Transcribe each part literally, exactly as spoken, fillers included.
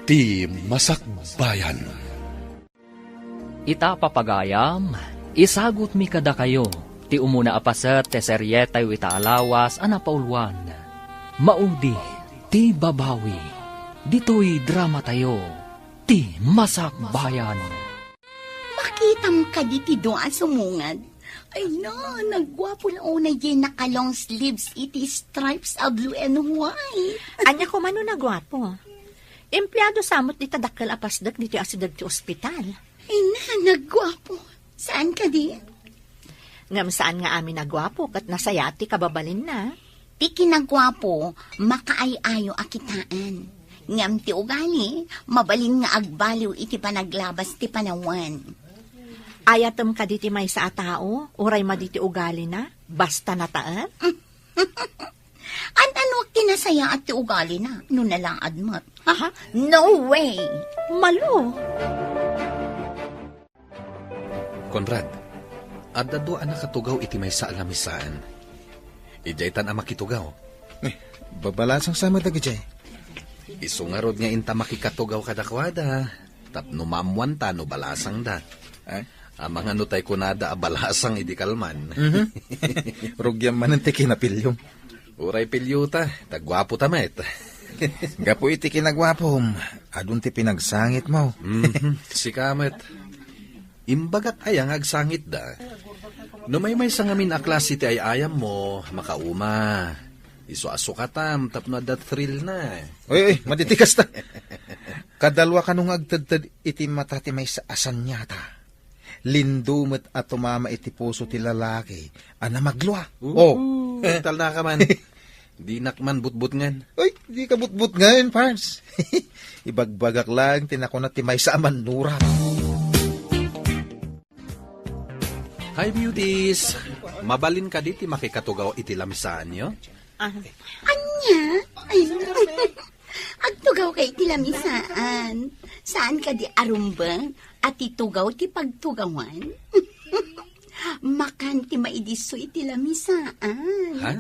Ti Masakbayan. Ita, papagayam, isagutmi kadakayo ti umuna a paset ti serietayo ita a lawas a napauluan. Maudi ti babawi. Ditoy dramatayo, Ti Masakbayan. Makitam kadi ti dua a sumungad? Ay na, nagguapo la unay diay naka-long sleeves iti stripes a blue and white. Ania koma no nagguapo? Empleado sa met dita dakkel a pasdek ditoy asideg ti ospital. Ay na, nagguapo. Saan kadi? Ngem saan nga amin a guapo ket nasayaat ti kababalinna. Ti kinaguapo, makaay-ayo a kitaan. Ngem ti ugali, mabalin nga agbaliw iti panaglabas ti panawen. Ayatem kadi ti maysa a tao, uray madi ti ugalina, basta nataem? An-anuak ti nasayaat ti ugalina, no nalaad met? Aha, no way! Malo! Conrad, adda dua a nakatugaw iti maysa a lamisaan. Idiaytan a makitugaw. Eh, babalasang sa met dagidiay. Isu ngarud nga inta makikatugaw kadakuada, tapno maammoanta no balasangda. Ay? Amangan no tay kunada a balasang idi kalman. Mhm. Rugiam manen ti kinapiliom. Uray piliota, ta guapota met. Gapu iti kinaguapom, adun ti pinagsangitmo. Mhm, sika met. Imbagak aya nga agsangitda? No maymaysa ngamin a klase ti ay-ayammo, makauma. Isu a sukatam tapno adda thrill na. Oy, oy, madi ti kasta. Kadalua kano nga agtedted iti mata ti maysa a saniata. Lindo met a tumama iti puso ti lalaki a namaglua. Oo, oh. Talna ka man. Dinak man butbutngan. Ay, di ka butbutngan, Pars. Ibagbagak lang ti nakuna ti maysa a mannura. Hi, beauties! Mabalin kadi ti makikatugaw iti lamisaanyo? Ah. Ania? Ay, agtugaw kay iti lamisaan. Saan kadi a rumbeng a ti tugaw ti pagtugawan? Makan ti maidisso iti lamisaan. Ha?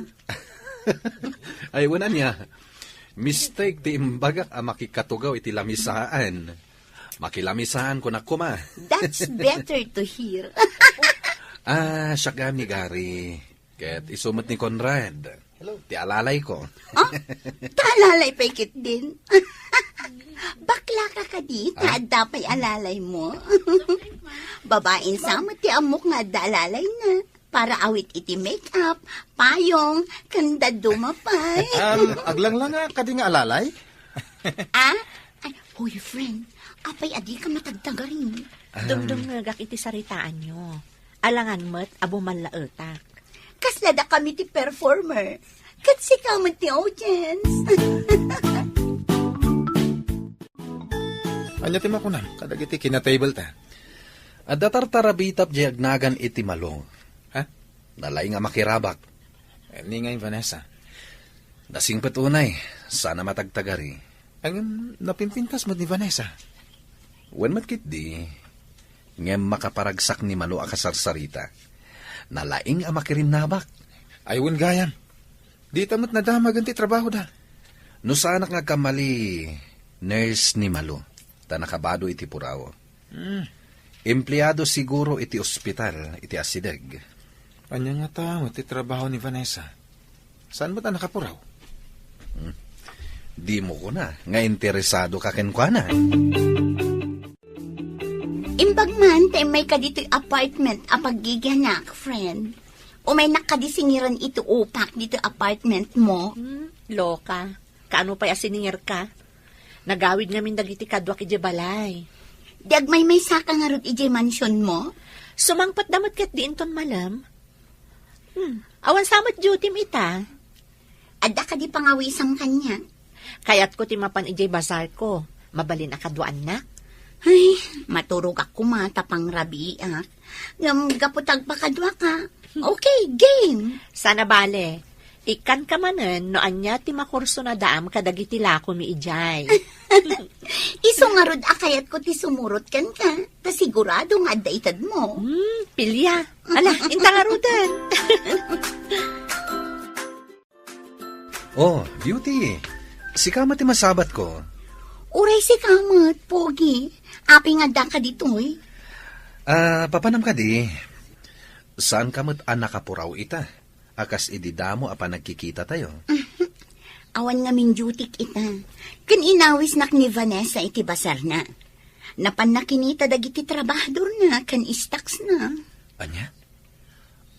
Ay, wen ania. Mistake ti imbagak a makikatugaw iti lamisaan. Makilamisaan ko na kuma. That's better to hear. Ah, siak gayam ni Gary. Ket isu met ni Conrad. Hello. Ti alalay ko. Ah? Ta alalay pay ketdin? Bakla ka kadi, ta Ah? adda pay alalay mo? Babain sa met ti ammok nga adda alalay na. Para awit iti make-up, payong, ken dadduma pay. Um, aglanglanga kadi nga alalay? Ah? Ay, hoy, friend, apay a dika matagtagari? Um, Dumdumngegak iti saritaanyo. Alangan met a bumallaetak. Kasla dakami ti performer. Ket sika met ti audience. Ania ti makunam kadagiti kinatable ta? Adda tartarabitap diay agnagan iti Malo. Ha? Nalaing a makirabak. Eh, ni ngay Vanessa? Nasingpet unay, sana matagtagari. Ngem napimpintas met ni Vanessa. Wen met ketdi, ngem makaparagsak ni Malo a kasarsarita. Nalaing a makirinnabak. Ay, wen gayam. Dita met nadamagen ti trabahoda. No saanak nga agkamali, nurse ni Malo, ta nakabado iti puraw. Hmm. Empleado siguro iti ospital iti asideg. Ania ngata met ti trabaho ni Vanessa? Saan met a nakapuraw? Hmm. Dimo kuna nga interesado ka kenkuana. Imbag man ta immay ka ditoy apartment a paggigianak, friend. Umaynak kadi singiran iti upak ditoy apartment mo? Hmm, loka. Kaano pay a siningirka? Nagawid ngamin dagiti kaduak idiay balay. Di agmaymaysa ka ngarud idiay mansion mo? Sumangpet da met ketdi inton malem. Hmm, awan sa met duty-m ita? Adda kadi pangawisam kaniak? Kayatko ti mapan idiay bazar ko. Mabalin a kaduaannak. Ay, maturogak koma ta pangrabiiak. Ngem gapu ta agpakaduaka. Okay, game. Sana bale. Ikkanka manen no ania ti makurso na daam kadagiti lakomi idiay. Isu ngarud a kayatko ti sumurot kenka, ta sigurado nga adda itedmo. Hmm, pilia. Ala, inta ngaruden. Oh, Beauty. Sika met ti masabatko. Uray sika met, Pogi. Apay nga addaka ditoy? Ah, papanam kadi, saanka met a nakapuraw ita, a kas idi damo a panagkikitatayo. Awan ngamin duty-k ita. Ken inawisnak ni Vanessa iti basarna. Napanna kinita dagiti trabahadorna ken stocks-na. Ania?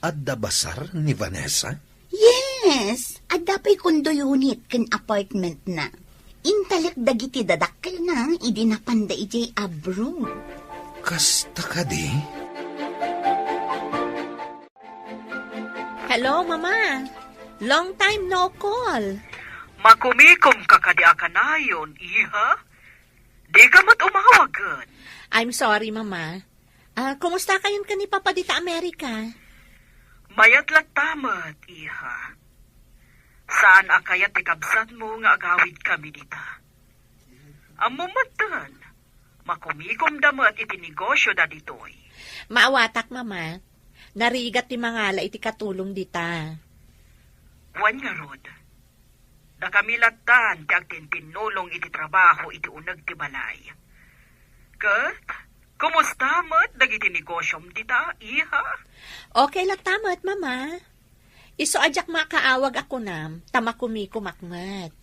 Adda basar ni Vanessa? Yes, adda pay condo unit ken apartment-na. Intalek dagiti dadakkelna idi napanda idiay abroad. Kasta kadi? Hello, Mama. Long time no call. Makumikom ka kadi a kanayon, iha? Di ka met umawag ket. I'm sorry, Mama. Ah, kumusta kayon ken ni Papa dita Amerika? Mayat latta met, iha. Saan a kayat ti kabsatmo nga agawid kami dita. Ammom metten, makumikomda met iti negosio da ditoy. Maawatak, Mama. Narigat ti mangala iti katulong dita. Wen ngarud, dakami lattan ti agtintinnulong iti trabaho iti uneg ti balay. Ket, kumusta met dagiti negosyom dita, iha? Okay latta met, Mama. Isu a diak makaawag a kunam, ta makumikomak met.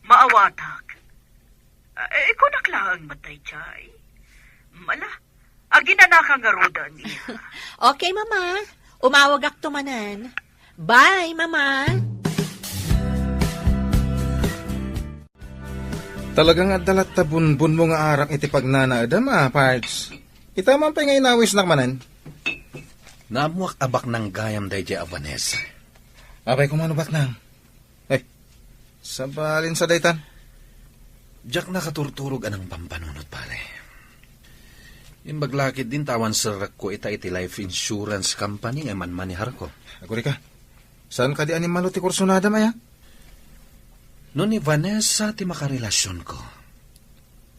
Maawatak. Eh, kunak laeng met daydiay. Mala, aginanaka ngaruden, iha. Okay, Mama. Umawagakto manen. Bye, Mama. Talaga nga adda latta bunbunmo nga arak iti pagnanaedam, a, Pards. Ita man pay nga inawisnak manen. Naammoak a baknang gayam daydiay a Vanessa. Apay koma no baknang? Eh, sabalin sa daytan? Diak nakaturturog a nangpampanunot, pare. Imbag la ketdin ta awan serrekko ita iti life insurance company nga manmaneharko. Agurayka. Saan kadi a ni Malo ti kursunadam, aya? No ni Vanessa ti makarelasionko,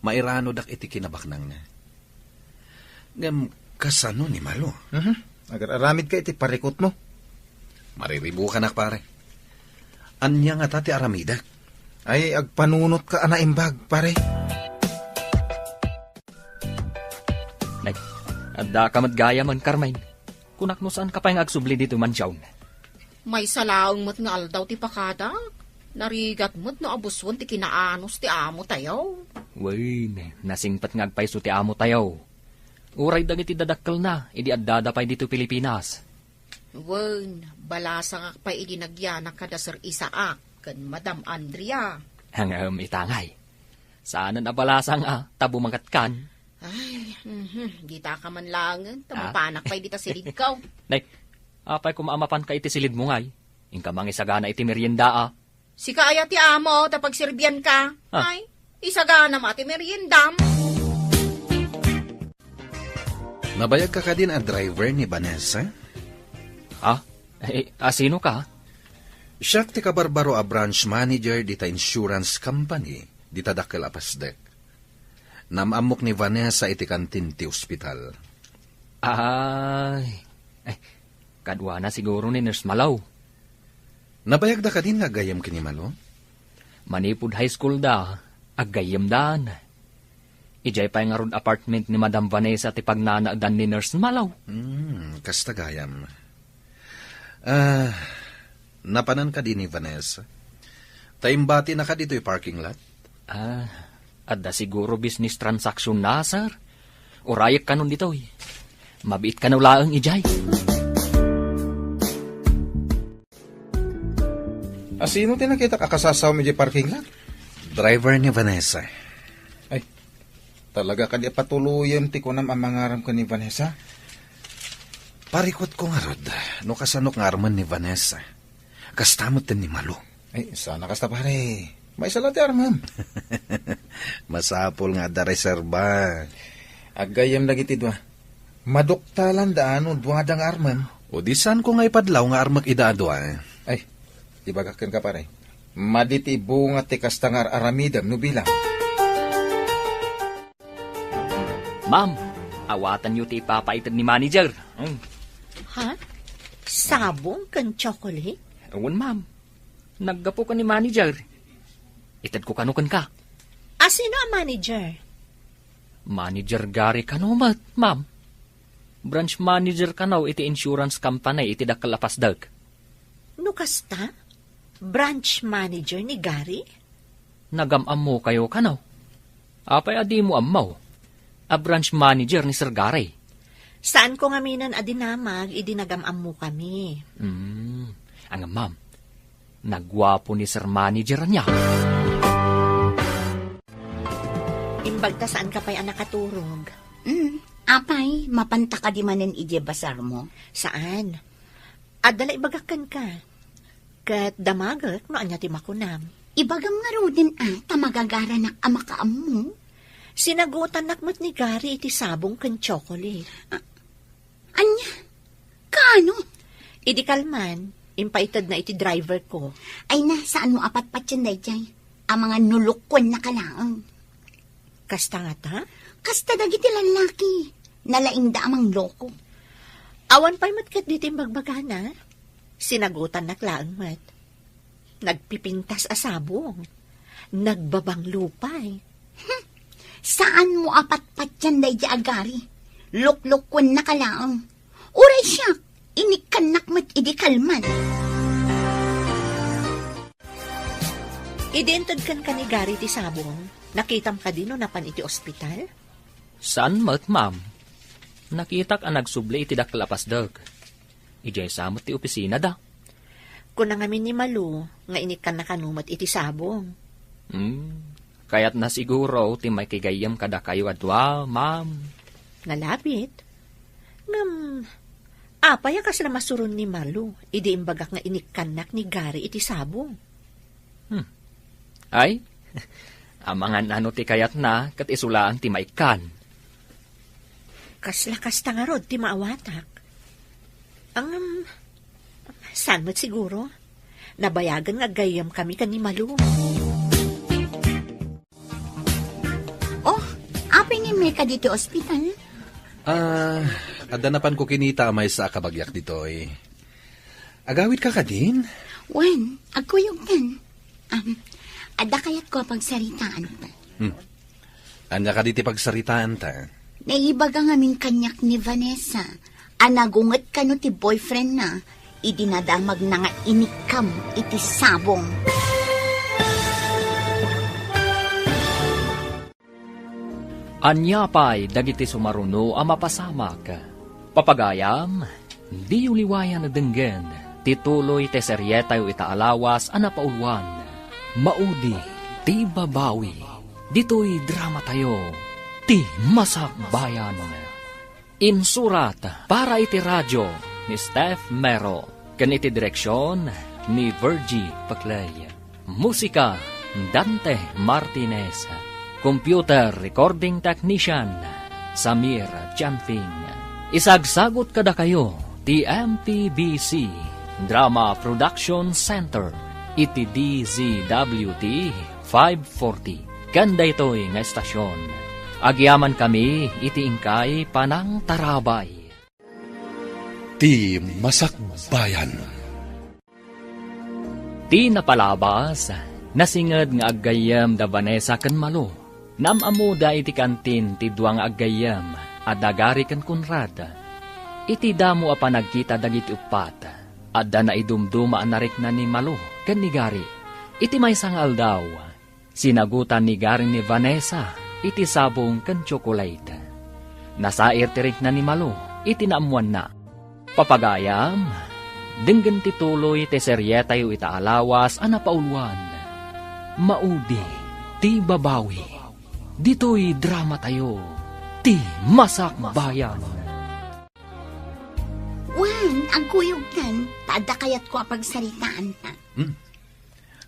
mairanodak iti kinabaknangna. Ngem kasano ni Malo? Mhm. Agar-aramidka iti parikutmo. Mariribukanak, pare. Ania ngata ti aramidek? Ay, agpanunotka a naimbag, pare. Nay, addaka met gayam, Carmen. Kunak no saanka pay nga agsubli ditoy mansion. Maysa laeng met nga aldaw ti pakadak. Narigat met no abusuen ti kinaanus ti amo tayo. Wen, nasingpet nga agpayso ti amo tayo. Uray dagiti dadakkelna idi addada pay ditoy Pilipinas. Wen, balasangak pay idi nagyanak kada Sir Isaac ken Madam Andrea. Ngem ita ngay, saanen a balasang a ta bumangatkan. Ay, mhm, dita ka man laengen, ta Ah? mapanak pay dita silidko. Nay, apay koma a mapanka iti silidmo ngay? Inka mangisagana iti merienda, a. Sika aya ti amo, ta pagserbianka. Ah. Ay, isagana ma ti meriendam. Nabayagka kadin a driver ni Vanessa? Ha? Eh, a, sino ka? Siak ti kabarbaro a branch manager dita insurance company, dita dakkel a pasdek. Naam-ammok ni Vanessa iti kantin ti ospital. Ay, eh, kaduana siguro ni Nurse Malo. Nabayagda kadin nga aggayem ken ni Malo? Manipud high school da, aggayyemdan. Idiay pay ngarud apartment ni Madam Vanessa ti pagnanaedan ni Nurse Malo. Hmm, kasta gayam. Ah, napanan kadi ni Vanessa? Ta imbatinaka ditoy parking lot? Ah, adda siguro business transaction na, sir. Urayek kanon ditoy. Mabiit kano laeng idiay. A, sino ti nakitak a kasasawam idiay parking lot? Driver ni Vanessa. Ay, talaga kadi a patuloyem ti kunam a mangaram ken ni Vanessa? Parikutko ngarud, no kasano nga armen ni Vanessa. Kasta met ken ni Malo. Ay, sana kasta, pare. Maysa la ti armem. Masapul nga adda reserba. Aggayem dagiti dua. Maduktalan da no duada nga armem. O di saanko nga ipadlaw nga armek ida a dua. Ay, ibagak kenka, pare. Madi ti bunga ti kasta nga ar-aramidem no bilang. Ma'am, awatanyo ti ipapaited ni manager. Mm. Ha? Sabong ken chocolate? Wen, ma'am. Naggapu ken ni manager. Itedko kano kenka. A sino a manager? Manager Gary kano met, ma'am. Branch manager kano iti insurance company iti dakkel a pasdek. No kasta, branch manager ni Gary? Nagam-ammokayo kano? Apay a dimo ammo? A branch manager ni Sir Gary. Saanko ngaminen a dinamag idi nagam-ammokami. Hmm, ngem ma'am, nagguapo ni Sir Manager ania. Imbagta saanka pay a nakaturog. Hmm, apay, mapanta kadi manen idiay basarmo? Saan? Adda la ibagak kenka. Ket damagek no ania ti makunam. Ibagam ngaruden a ta magagaranak a makaammo. Sinagutannak met ni Gary iti sabong ken chocolate. A-, ania? Kaano? Idi kalman, impaitedna iti driver ko. Ay na, saanmo a patpatien daydiay? Amangan no lukkuennaka laeng. Kasta ngata? Kasta dagiti lallaki. Nalaingda a mangloko. Awan pay met ketdi ti imbagbagana. Sinagutannak laeng met. Nagpipintas a sabong. Nagbabanglo pay. Hmm. Saanmo a patpatien daydiay a Gary? Luklukkuennaka laeng. Uray siak, inikkannak met idi kalman. Idi inted kenka ni Gary ti sabong, nakitam kadi no napan iti ospital? Saan met, ma'am. Nakitak a nagsubli iti dakkel a pasdek. Idiay sa met ti opisinada. Kuna ngamin ni Malu nga inikkanna kano met iti sabong. Hmm, kayatna siguro ti makigayyem kadakayo a dua, ma'am. Nalabit. Ngem, apay a kasla masuron ni Malu idi imbagak nga inikkannak ni Gary iti sabong? Hmm. Ay, amangan no ti kayatna ket isu laeng ti maikkan. Kasla kasta ngarud ti maawatak. Ngem, saan met siguro? Nabayagen nga aggayyemkami ken ni Malu. Oh, apay ngem immay kadi ti ospital? Ah, adda napanko kinita a maysa a kabagiak ditoy. Agawidka kadin? Wen, agkuyogtan. Am, adda kayatko a pagsaritaanta. Hmm. Ania kadi ti pagsaritaanta? Naibaga ngamin kaniak ni Vanessa a nagunget kano ti boyfriendna idi nadamagna nga inikkam iti sabong. Ania pay dagiti sumaruno a mapasamak? Papagayam, diyo liwayan a denggen ti tuloy ti serietayo ita a lawas a napauluan, Maudi ti Babawi. Ditoy dramatayo, Ti Masakbayan. Insurat para iti radio ni Steph Mero ken iti direksion ni Virgie Paclay. Musika, Dante Martinez. Computer recording technician, Samir Chanping. Isagsagut kadakayo ti M P B C Drama Production Center iti D Z W T five forty. Ken daytoy nga estasion, agyamankami iti inkay panangtarabay. Ti Masakbayan. Ti napalabas, nasinged nga aggayyem da Vanessa ken Malu. Naam-ammoda iti kantin ti dua nga aggayyem a da Gary ken Conrad. Iti damo a panagkita dagiti uppat, adda naidumduma a narikna ni Malu ken ni Gary. Iti maysa nga aldaw, sinagutan ni Gary ni Vanessa iti sabong ken tsokolate. Nasair ti rikna ni Malu iti naammoanna. Papagayam, denggen ti tuloy ti serietayo ita a lawas a napauluan, Maudi ti Babawi. Ditoy dramatayo, Ti Masakbayan. Wen, agkuyogtan, ta adda kayatko a pagsaritaanta. Hmm.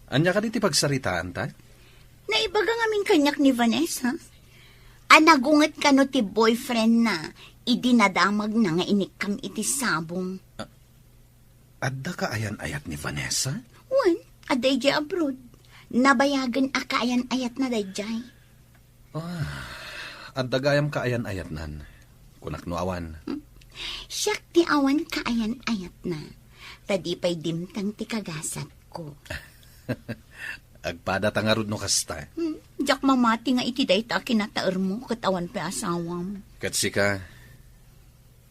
Ania kadi ti pagsaritaanta? Naibaga ngamin kaniak ni Vanessa a nagunget kano ti boyfriendna idi nadamagna nga inikkam iti sabong. A-, adda kaayan-ayat ni Vanessa? Wen, adda idiay abroad. Nabayagen a kaayan-ayatna daydiay. Ah, adda gayam kaayan-ayatnan. Kunak no awan. Hmm. Siak ti awan kaayan-ayatna. Ta di pay dimteng ti kagasatko. Agpada ta ngarud no kasta. Hmm. Diak mamati nga iti dayta a kinataermo ket awan pay asawam. Ket sika,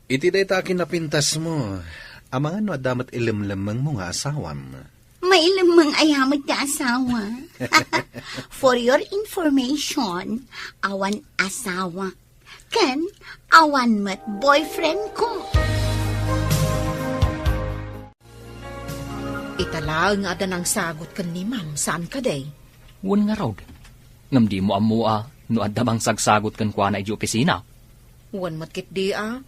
iti dayta a kinapintasmo, amangan no adda met ilemlemmengmo nga asawam. Mailemmeng aya met ti asawa. For your information, awan asawa. Ken awan met boyfriend ko. Ita laeng nga adda nangsagot ken ni Ma'am, saan kadi? Wen ngarud, ngem dimo ammo a no adda mangsagsagot kenkuana idiay opisina? Wen met ketdi a.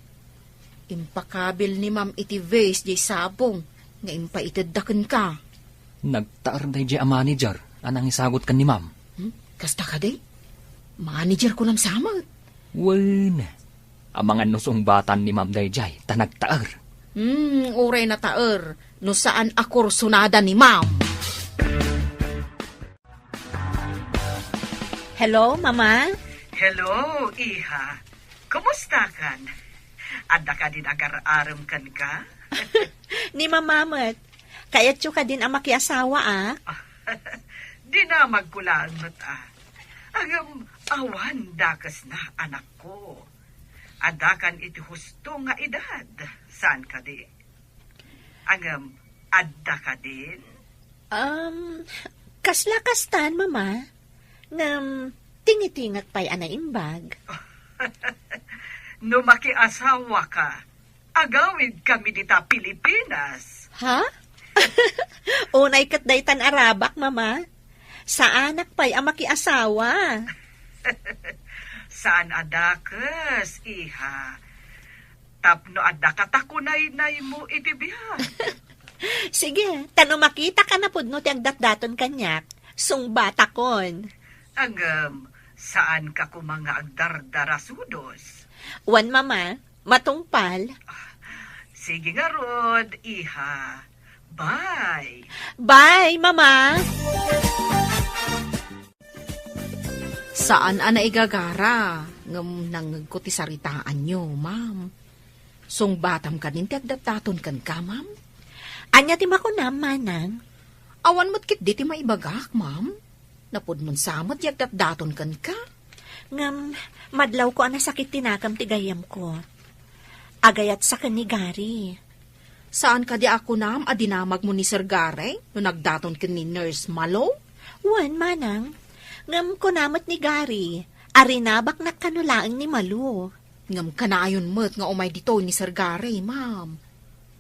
Impakabil ni Ma'am iti vase diay sabong nga impaitedda kenka. Nagtaer daydiay a manager a nangisagot ken ni Ma'am. Hmm? Kasta kadi? Manager ko lang sa met. Wen, amangan no sungbatan ni Ma'am daydiay ta nagtaer. Hmm, uray nataer no saan a kursonada ni Ma'am. Hello, Mama? Hello, iha. Kumusta kan? Adda kadin agar-arem kenka? Ni Mama met. Kayatyo kadin a makiasawa, a? Dinamagko laeng met, a. Ngem awan dakesna, anakko. Adda kan iti husto nga edad, saan kadi? Ngem adda kadin? Um, kasla kastan, Mama. Ngem tingitingek pay a naimbag. No makiasawaka, agawidkami dita Pilipinas. Ha? Unay ket daytan a rabak, Mama. Saanak pay a makiasawa. Saan a dakes, iha. Tapno adda katakunaynaymo iti biag. Sige, ta no makitak a napudno ti agdatdaton kaniak, sungbatakon. Ngem, saanka koma nga agdardarasudos? Wen, Mama, matungpal. Sige ngarud, iha. Bye. Bye, Mama. Saan a naigagara, ngem nangngegko ti saritaanyo, Ma'am. Sungbatam kadin ti agdatdaton kenka, Ma'am? Ania ti makunam, Manang? Awan met ketdi ti maibagak, Ma'am. Napudnon sa met ti agdatdaton kenka. Ngem, madlawko a nasakit ti nakem ti gayyemko. Agayat sa ken ni Gary. Saan kadi a kunam a dinamagmo ni Sir Gary no nagdaton ken ni Nurse Malo? Wen, Manang. Ngem kuna met ni Gary, a rinabaknak kano laeng ni Malo. Ngem kanayon met nga umay ditoy ni Sir Gary, Ma'am.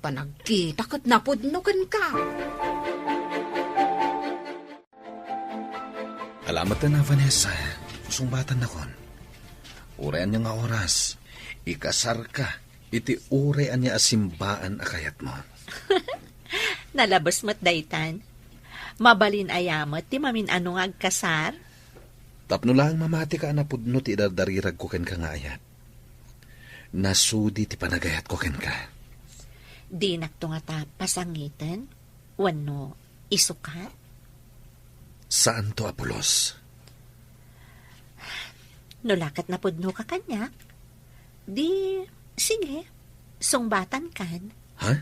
Panagkita ket napudno kenka. Ala met a, Vanessa, sungbatannakon. Uray ania nga oras, ikasarka iti uray ania a simbaan a kayatmo. Nalabes met daytan. Mabalin aya met ti mamin-ano nga agkasar? Tapno laeng mamatika a napudno ti idardariragko kenka nga ayat. Nasudi ti panagayatko kenka. Dinakto ngata pasangiten wenno isukat? Saanto a pulos. No la ket napudnoka kaniak, di, sige, sungbatankan. Ha?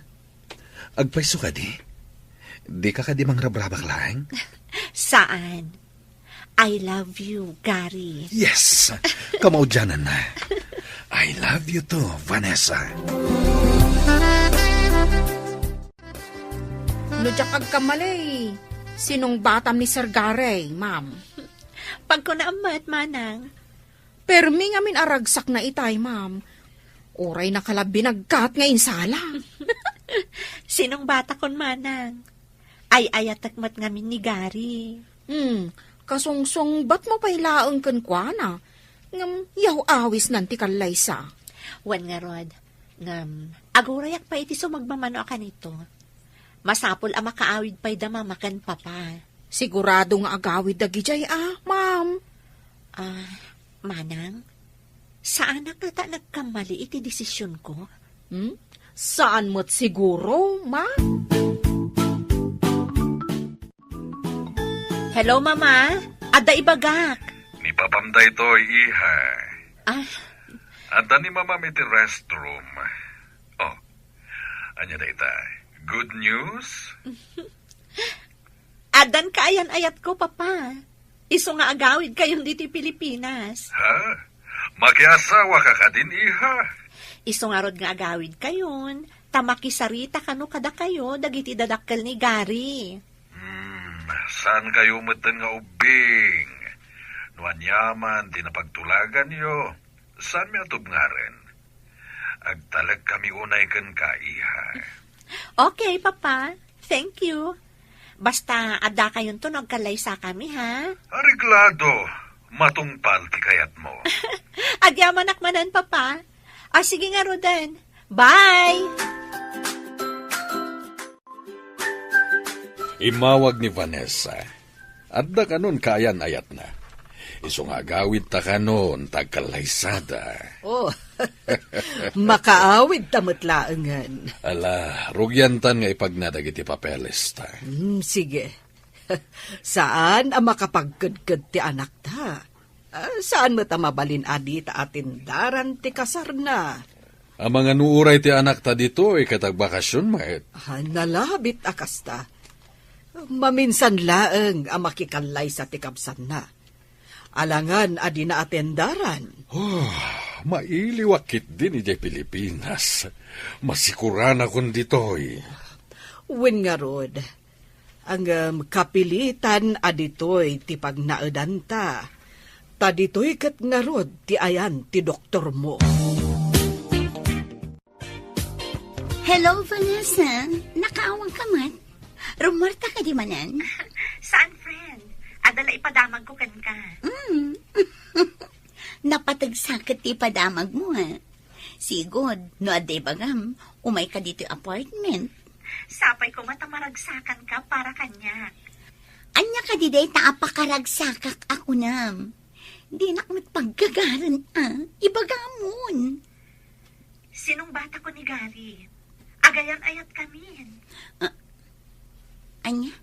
Agpayso kadi? Dika kadi mangrabrabak laeng? Saan. I love you, Gary. Yes! Kamaudiananna. I love you too, Vanessa. No diak agkamali, sinungbatam ni Sir Gary, Ma'am. Pagkunaam met, Manang. Permi ngamin a ragsakna itay, Ma'am. Uray nakalabbi nagkat nga insala. Sinungbatakon, Manang. Ay-ayatek met ngamin ni Gary. Hmm, kasungsungbatmo pay laeng kenkuana. Ngem yaw-awisnan ti kallaysa. Wen ngarud, ngem agurayak pay iti sumagmamano a kanito. Masapul a makaawid pay da Mama ken Papa. Sigurado nga agawid dagidiay a, Ma'am. Ah, Manang, saanak ngata nagkammali iti desisionko? Hmm? Saan met siguro, Ma? Hello, Mama. Adda ibagak. Ni Papam daytoy, iha. Ah. Adda ni Mamam iti restroom. Oh, ania dayta? Good news? Addan kaayan-ayatko, Papa. Isu nga agawidkayon ditoy Pilipinas. Ha? Makiasawa ka kadin, iha? Isu ngarud nga agawidkayon, ta makisarita kano kadakayo dagiti dadakkel ni Gary. Hmm, saan kayo metten nga ubbing? No aniaman ti napagtulaganyo, saan mi a tubngaren? Agtalek kami unay kenka, iha. Okay, Papa. Thank you. Basta, adda kayonto no agkallaysakami, ha? Areglado. Matungpal ti kayatmo. Agyamanak manen, Papa. Ah, sige ngaruden. Bye! Immawag ni Vanessa. Adda kanon kaayan-ayatna. Isu nga agawidta kanon ta agkallaysada. Oh, makaawidta met laengen. Ala, rugiantan nga ipagna dagiti papelesta. Hmm, sige. Saan a makapagkedked ti anakta. Ah, saan met a mabalin a dita atendaran ti kasarna. Amangan no uray ti anakta ditoy ket agbakasyon met. Ah, nalabit a kasta. Maminsan laeng a makikallaysa ti kabsanna. Alangan a dina atendaran. Oh, mailiwak ketdin idiay Pilipinas. Masikuranakon ditoy. Wen ngarud, ngem kapilitan a ditoy ti pagnaedanta. Ta ditoy ket ngarud ti ayan ti doktormo. Hello, Vanessa. Nakaawang ka met? Rummuarta kadi manen? Saan, friend? Adda la ipadamagko kenka. Mm. Napateg sa ket ti ipadamagmo, ha? Sigud, no adda ibagam, umay ka ditoy apartment. Sapay koma ta maragsakan ka para kaniak. Ania kadi dayta a pakaragsakak a kunam? Dinak met paggagaren, a. Ibagamon. Sinungbatakon ni Gary. Agayam-ayat kamin. Ah, ania?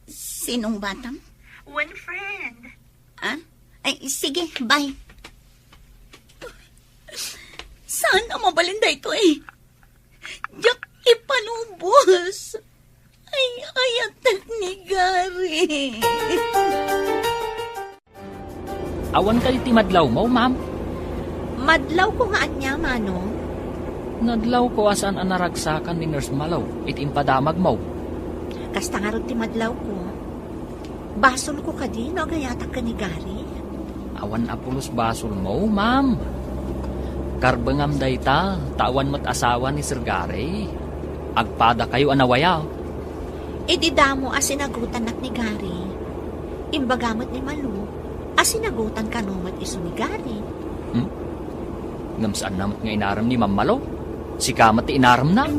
Sinungbatam? One friend. Ah? Ay, sige, bye. Saan a mabalin daytoy? Diak ipalubos. Ay, ayatek ni Gary. Awan kadi ti madlawmo, ma'am? Madlawko nga ania, Manong? Nadlawko a saan a naragsakan ni Nurse Malo iti impadamagmo. Kasta ngarud ti madlawko. Basolko kadi no agayatak ken ni Gary? Awan a pulos basolmo, ma'am. Karbengam dayta, ta awan met asawa ni Sir Gary. Agpadakayo a nawaya. Idi damo a sinagutannak ni Gary, imbaga met ni Malo a sinagutan kano met isu ni Gary. Hmm? Ngem saan na met nga inarem ni Ma'am Malo? Sika met ti inaremna.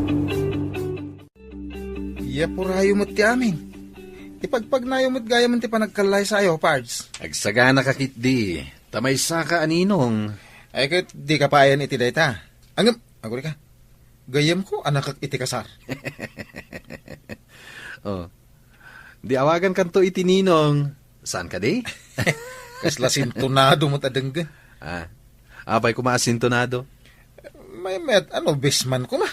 Iyapurayo met ti amin. Ipagpagnayo met gayam ti panagkallaysayo, Pards. Agsagana ka ketdi. Ta maysa ka a ninong. Ay, ket di ka payen iti dayta. Ngem, aguri ka. Gayyemko a nakek iti kasar. Oh. Di awagankanto iti ninong. Saan kadi? Kasla sintonado met a denggen. Ah. Apay koma a sintonado? Maymayat, ano, best man koma.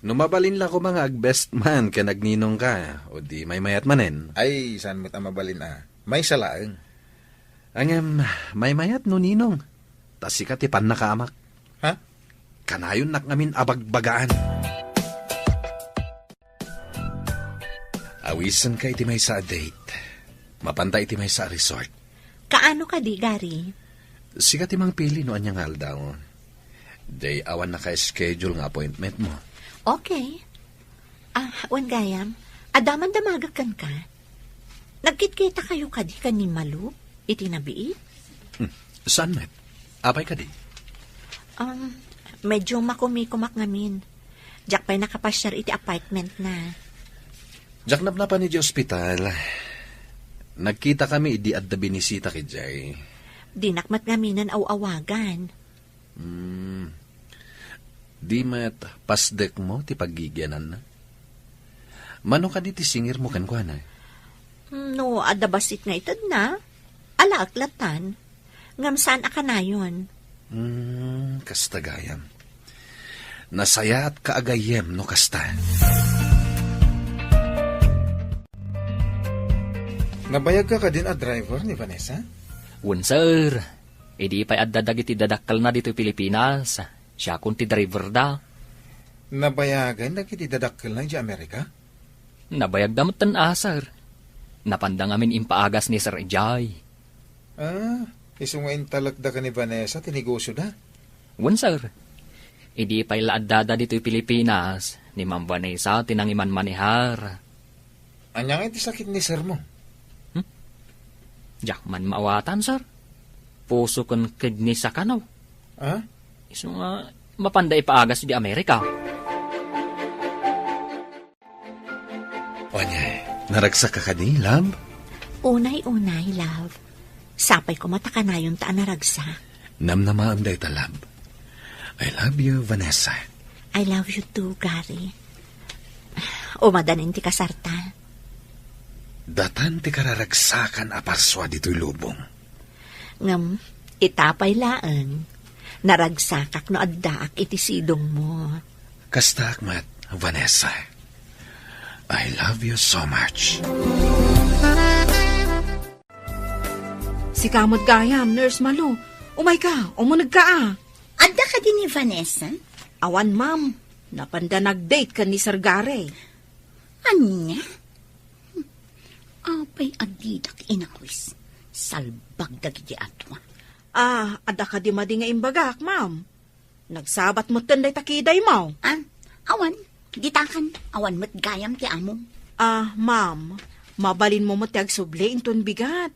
No mabalin la koma nga ag-best man ken agninong ka, o di maymayat manen. Ay, saan met a mabalin a? Maysa laeng. Ngem, maymayat no ninong. Ta sika ti pannakaamak. Ha? Kanayonnak ngamin a bagbagaan. Awisenka iti maysa a date. Mapanta iti maysa a resort. Kaano kadi, Gary? Sika ti mangpili no ania nga aldaw. Diay awan naka-schedule nga appointment mo. Okay. Ah, wen gayam, adda man damagek kenka. Nagkitkita kayo kadi ken ni Malu iti nabiit? Hmm. Saan met? Apay kadi? Um, medyo makumikumak ngamin. Diak pay nakapasiar iti apartment na. Diak napnapan iti ospital. Nagkita kami idi adda binisita idiay. Dinak met ngaminen aw-awagan. Hmm. Di met pasdek mo ti paggigiananna? Mano kadi ti singir mo kenkuana? No adda bassit nga itedna, alaek latan. Ngem saan a kanayon. Hmm, kasta gayam. Nasayaat ka a gayyem no kasta. Nabayagka kadin a driver ni Vanessa? Wen, sir. Idi pay adda dagiti dadakkelna ditoy Pilipinas, siakon ti driverda. Nabayagan dagiti dadakkelna idiay Amerika? Nabayagda metten a, sir. Napanda ngamin impaagas ni Sir idiay. Ah, isu nga intalekda ken ni Vanessa ti negosioda? Wen, sir. Idi pay la addada ditoy Pilipinas, ni Ma'am Vanessa ti nangimanmanehar. Ania nga iti sakit ni sir mo? Hmm? Diak man maawatan, sir. Puso ken kidney sa kano. Ah? Isu nga mapanda ipaagas di Amerika. Ania, naragsak ka kadi, love? Unay-unay, love. Sapay koma ta kanayonta a naragsak. Namnamaem dayta, love. I love you, Vanessa. I love you too, Gary. Umadanin ti kasarta. Datan ti kararagsakan a parsua ditoy lubong. Ngem, ita pay laeng, naragsakak no addaak iti sidongmo. Kastaak met, Vanessa. I love you so much. Sika met gayam, Nurse Malu. Umayka, umunegka a. Adda kadi ni Vanessa? Awan, ma'am. Napanda nag-date ken ni Sir Gary. Ania? Apay a didak inawis? Salbag dagiti atua. Ah, adda kadi madi nga imbagak, ma'am? Nagsabat metten dayta kidaymo. Ah, awan. Ditakan, awan met gayam ti amom. Ah, ma'am, mabalinmo met ti agsubli inton bigat.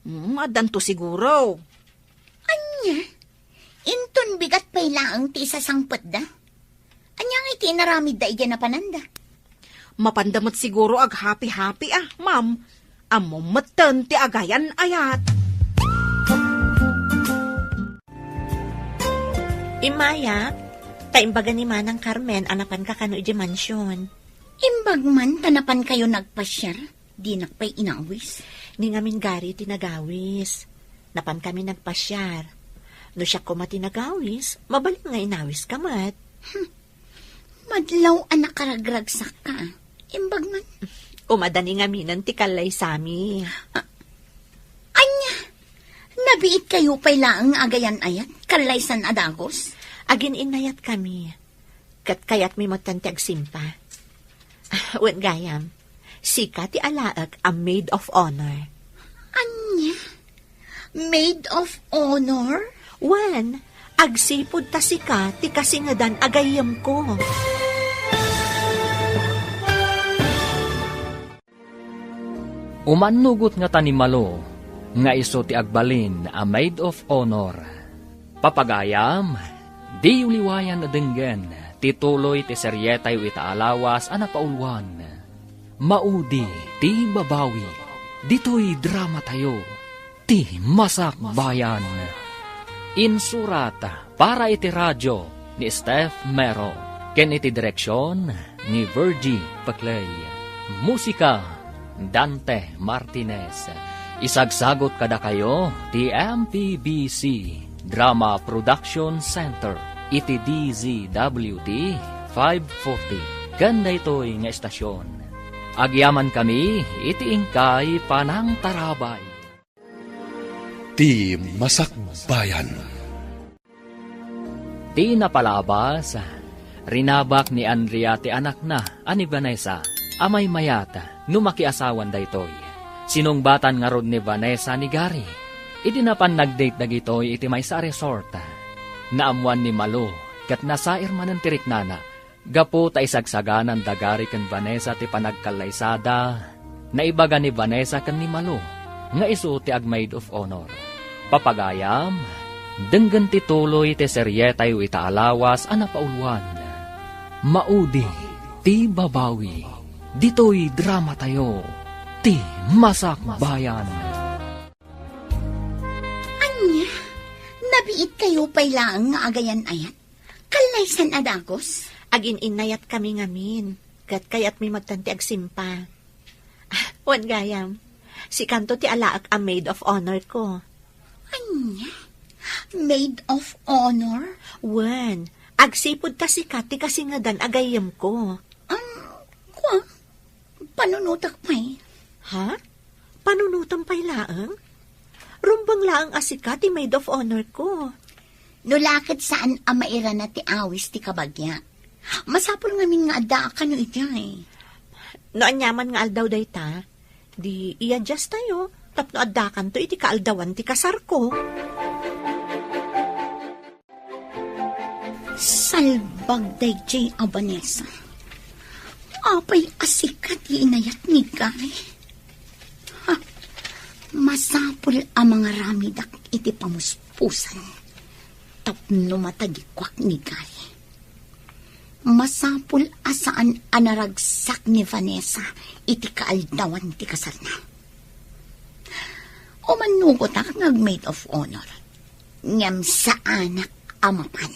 Mm, addanto siguro. Ania? Inton bigat pay laeng ti isasangpetda? Ania nga iti inaramidda idiay napananda? Mapanda met siguro aghapi-hapi a, ma'am. Ammom metten ti agayan-ayat. Immayak, ta imbaga ni Manang Carmen a napanka kano idiay mansion. Imbag man ta napankayo nagpasiar, dinak pay inawis. Ni ngamin Gary ti nagawis. Napankami nagpasiar. No siak koma ti nagawis, mabalin nga inawiska met. Hmm. Madlaw a nakaragragsakka. Imbag man. Umadani ngaminen ti kallaysami. Ah, ania? Nabiitkayo pay laeng nga agayan-ayat, kallaysan a dagus? Agin-innayatkami. Ket kayatmi metten ti agsimpa. Wen gayam, sika ti alaek a maid of honor. Ania? Maid of honor? Wen, agsipud ta sika ti kasingedan a gayyemko. Umannugot ngata ni Malo nga isu ti agbalin a maid of honor. Papagayam, diyo liwayan a denggen ti tuloy ti serietayo ita a lawas a napauluan. Maudi ti babawi. Ditoy dramatayo, ti Masakbayan. Insurat para iti radio ni Steph Mero, ken iti direksion ni Virgie Paclay. Musika, Dante Martinez. Isagsagot kadakayo ti M P B C Drama Production Center iti D Z W T five forty ken daytoy nga estasion. Agyamankami iti inkay panangtarabay. Ti Masakbayan. Ti napalabas, rinabak ni Andrea ti anakna a ni Vanessa a maymayat no makiasawan daytoy. Sinungbatan ngarud ni Vanessa ni Gary. Idi napan nag-date dagitoy iti maysa a resort, naammoan ni Malo ket nasair manen ti riknana. Gapu ta isagsagananda Gary ken Vanessa ti panagkallaysada, naibaga ni Vanessa ken ni Malo nga isu ti ag-maid of honor. Papagayam, denggen ti tuloy ti serietayo ita a lawas a napauluan. Maudi ti babawi. Ditoy dramatayo, ti Masakbayan. Ania? Nabiitkayo pay laeng nga agayan-ayat? Kallaysan a dagus? Agin-innayatkami ngamin, ket kayatmi metten ti agsimpa. Wen gayam, sikanto ti alaek a maid of honor ko. Ania? Maid of honor? Wen, agsipud ta sika ti kasingedan a gayyemko. Um, kua, panunotek pay. Ha? Panunotem pay laeng? Rumbeng laeng a sika ti maid of honor ko. No la ket saan a mairana ti awis ti kabagia, masapul ngamin nga addaak kano idiay. No aniaman nga aldaw dayta, di i-adjust tayo tapno addakanto iti kaaldawan ti kasarko. Salbag daydiay a Vanessa. Apay a sika ti inayat ni Gary? Ha? Masapul a mangaramidak iti pamuspusan tapno matagikuak ni Gary. Masapul a saan a naragsak ni Vanessa iti kaaldawan ti kasarna. Umanugotak nga ag-maid of honor, ngem saanak a mapan.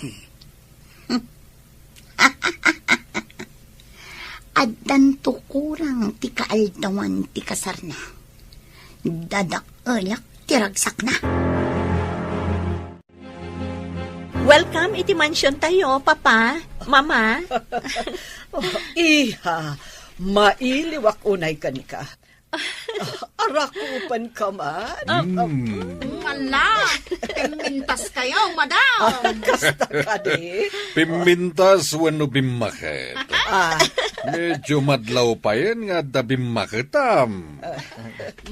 Addanto kurang ti kaaldawan ti kasarna. Dadaelak ti ragsakna. Welcome iti mansion tayo, Papa, Mama. Oh, iha, mailiwak unay kenka. Arakupan ka man? Mm. Ala, pimmintas kayo, madam. Ah, kasta kadi? Pimmintas wenno bimmaket? Ah. Medyo madlaw payen nga adda bimmaketam.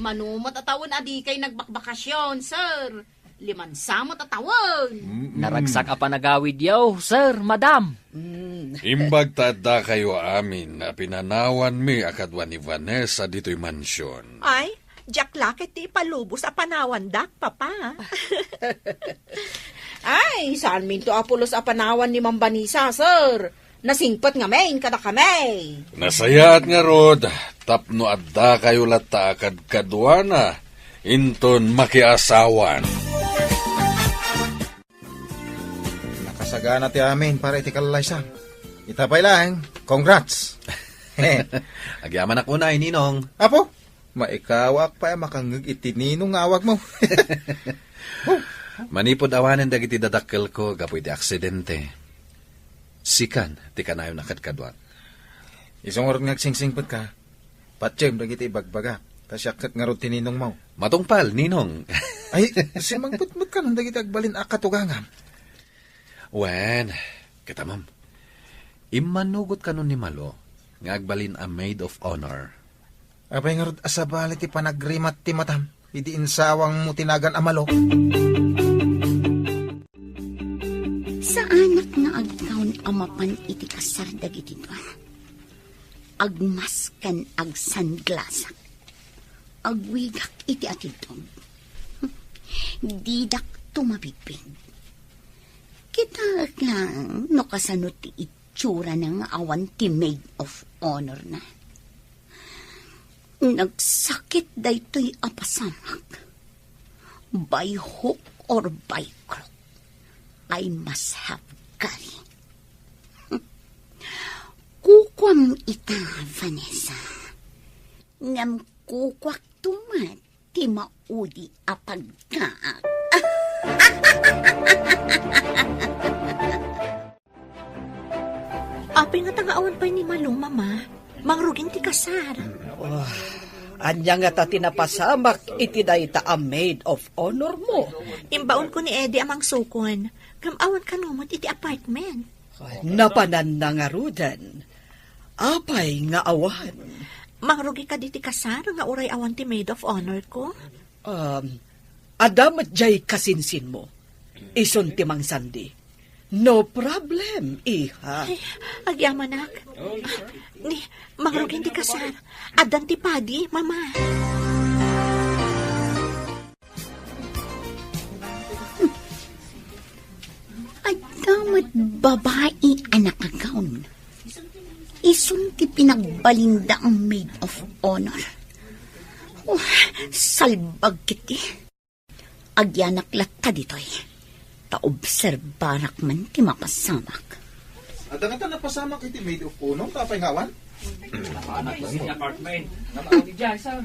Mano met a tawen a dikay nagbakbakasyon, sir. Limansa met a tawen. Mm-mm. Naragsak a panagawidyo, sir, madam. Mm. Imbag ta addakayo amin a pinanawanmi a kadua ni Vanessa ditoy mansion. Ay, diak la ket ti ipalubos a panawandak, Papa. Ay, saanminto a pulos a panawan ni Ma'am Vanessa, sir. Nasingpet ngamin kadakami. Nasayaat ngarud, tapno addakayo latta a kadkaduana inton makiasawan. Nakasagana ti amin para iti kallaysa. Ita pay laeng, congrats. Agyamanak unay, Ninong. Apo, maikawak pay a makangngeg iti Ninong nga awagmo. Manipud awanen dagiti dadakkelko gapu iti aksidente, sikan ti kanayon a kadkaduak. Isu ngarud nga agsingsingpet ka, patiem dagiti ibagbaga, ta siak ket ngarud ti ninongmo. Matungpal, Ninong. Ay, simmangpet met kanon dagiti agbalin a katugangam. Wen, kita, ma'am. Immanugot kanon ni Malo nga agbalin a maid of honor. Apay ngarud a sabali ti panagrimat ti matam idi insawangmo ti nagan a Malo? Saanak nga agtawn a mapan iti kasar dagiti dua. Agmask ken agsanglasak. Agwigak iti atidtog. Didak tumabigpig. Kitaek lang no kasano ti itsurana nga awan ti maid of honor na. Nagsakit daytoy a pasamak. By hook or by crook, I must have Gary. Kukuam ita, Vanessa. Ngem kukuakto met ti maudi a pagkaak. Apay nga taga awan pay ni Malo, Mama? Mangrugin ti kasar. Oh, ania ngata ti napasamak iti dayta a maid of honor mo? Imbaonko ni Eddie a mangsukon. Ngem awan kano met iti apartment. Napananna ngaruden. Apay nga awan? Mangrugi kadi ti kasar nga uray awan ti maid of honor ko? Um, adda met diay kasinsinmo. Isun ti mangsandi. No problem, iha. Ay, agyamanak. Ni, mangrugin ti kasar. Addan ti padi, Mama. Adda met babai a nakagawn. Isun ti pinagbalinda a maid of honor. Oh, salbag kiti. Agyanak latta ditoy. Ta obserbarak man ti mapasamak. Adda ngata napasamak iti maid of honor, apay nga awan? Napanak iti apartment. Napanak iti sir.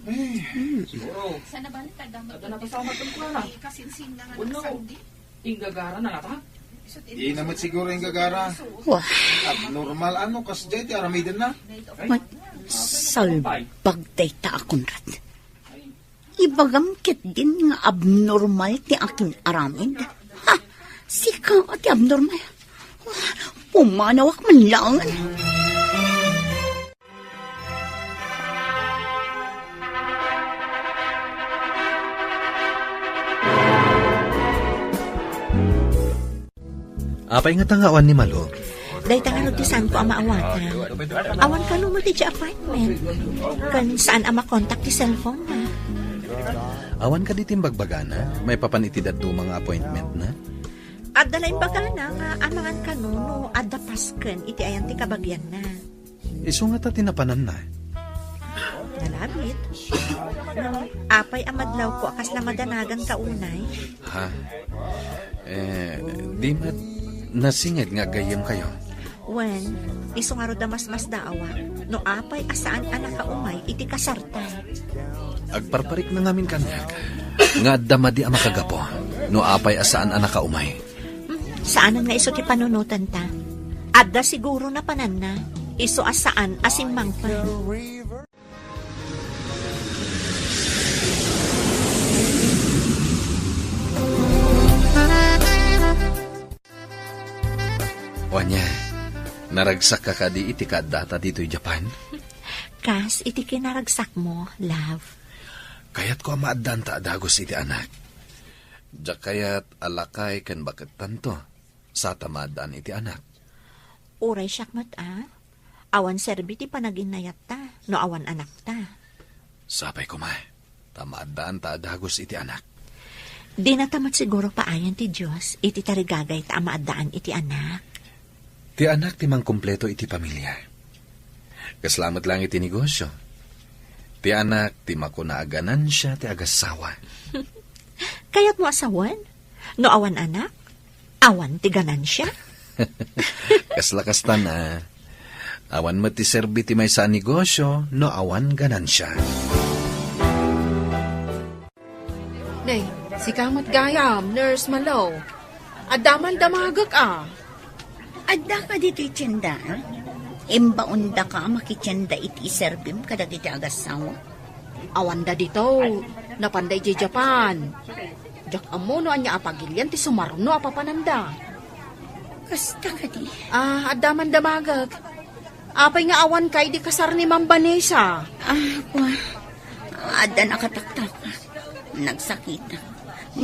Eh. Siguro. Adda napasamak ken kuana. Kasinsin na nga nagsandi. Inggagara na ngata? Di na met siguro inggagara. Wah. Abnormal, ano, kasdiay ti aramidenna? Ay. Mat-, Salbag dayta a Conrad. Ibagam ketdin nga abnormal ti akin-aramid. Ha? Sika ti abnormal? Pumanawak man laeng. Apay ngata nga awan ni Malo? Dayta ngarud ti saanko a maawatan. Awan kano met idiay apartment. Ken saan a makontak ti cellphone na. Awan kadi ti imbagbagana maipapan iti dadduma nga appointment na? Adda la imbagana nga amangan kano no adda pasken iti ayan ti kabagianna. Isu ngata ti napananna. Nalabit. Apay a madlawko a kasla madanagan ka unay? Ha? Eh, di met nasinged nga aggayyemkayo. Wen, isu ngarud a masmasdaawak no apay a saan a nakaumay iti kasarta. Agparparikna ngamin kaniak nga adda madi a makagapu no apay a saan a nakaumay. Hmm, saanen nga isu ti panunotanta. Adda siguro napananna, isu a saan a simmangpet. O ania, naragsakka kadi iti kaaddata ditoy Japan? Kas iti kinaragsakmo, love. Kayatko a maaddaanta a dagus iti anak. Diak kayat a lakay ken bakettanto, sa ta maaddaan iti anak. Uray siak met a, awan serbi ti panaginnayatta no awan anakta. Sapay koma, ta maaddaanta a dagus iti anak. Dinata met siguro paayan ti Dios iti tarigagayta a maaddaan iti anak. Ti anak ti mangkumpleto iti pamilia. Kasla met laeng iti negosio. Ti anak ti makuna a ganansia ti agassawa. Kayatmo a sawen? No awan anak, awan ti ganansia? Kasla kastan a. Awan met ti serbi ti maysa a negosio no awan ganansia. Nay, sika met gayam, Nurse Malo. Adda man damagek a. Adda ka ditoy tienda, a? Imbaondaka a makitienda iti iserbim kadagiti agassawa? Awanda dito. Napanda idiay Japan. Diak ammo no ania a pagilian ti sumarno a papananda. Kasta kadi? Ah, adda man damagek. Apay nga awan ka idi kasar ni Ma'am Vanessa? Ah, kua. Adda nakataktak. Nagsakit.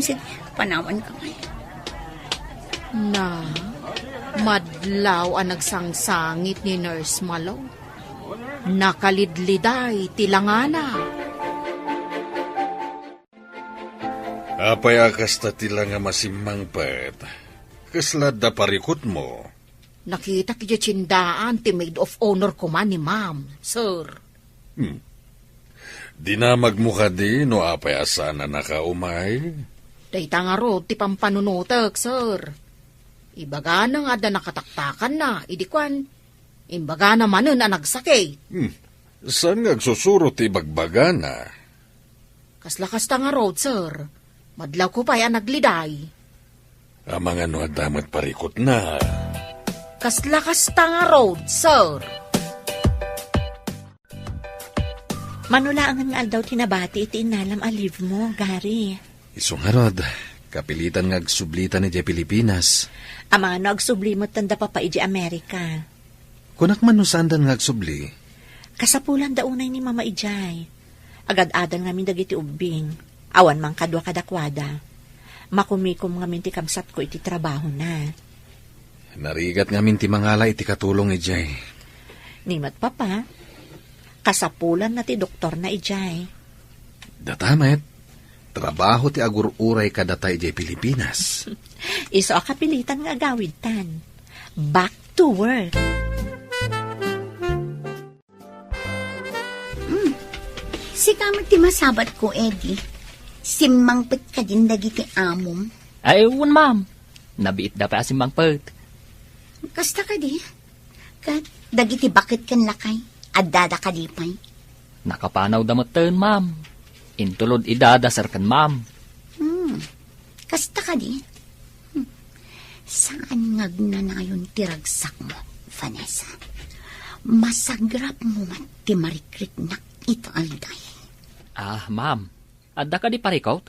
Sige, panawan ka ngay. Na, madlaw a nagsangsangit ni Nurse Malo. Nakalidliday ti langana. Apay a kasta ti langa masimmangpet? Kasla adda parikutmo? Nakitak idiay tiendaan ti maid of honor koma ni Ma'am, sir. Hmm. Dinamagmo kadi no apay a saan a nakaumay? Dayta ngarud ti pampanunotek, sir. Ibagana nga adda nakataktakanna, idi kuan, imbagana manen a nagsakit. Hmm. Saan nga agsusuro ti ibagbagana? Kasla kasta ngarud, sir. Madlawko pay a nagliday. Amangan no adda met parikutna. Kasla kasta ngarud, sir. Mano laengen nga aldaw ti nabati iti innalam a leave mo, Gary? Isu ngarud, kapilitan nga agsublitan idiay Pilipinas. Amangan no agsubli met da papa idiay Amerika. Kunak man no saandan nga agsubli? Kasapulanda unay ni Mama idiay. Agad-adal ngamin dagiti ubbing. Awan man kadua kadakuada. Makumikom ngamin ti kabsatko iti trabahona. Narigat ngamin ti mangala iti katulong idiay. Ni met papa, kasapulanna ti doktorna idiay. Data met, trabaho ti agur-uray kadata idiay Pilipinas. Isu a kapilitan nga agawidtan. Back to work. Hmm. Sika met ti masabatko, Eddie. Simmangpet kadin dagiti amom? Ay, wen, ma'am. Nabiitda pay a simmangpet. Kasta kadi? Ket dagiti baket ken lakay, addada kadi pay? Nakapanawda metten, ma'am. Intulod ida da sir ken ma'am. Hmm. Kasta kadi? Hmm. Saan nga agnanayon ti ragsakmo, Vanessa? Masagrapmo met ti marikriknak ita aldaw. Ah, ma'am. Adda kadi parikut?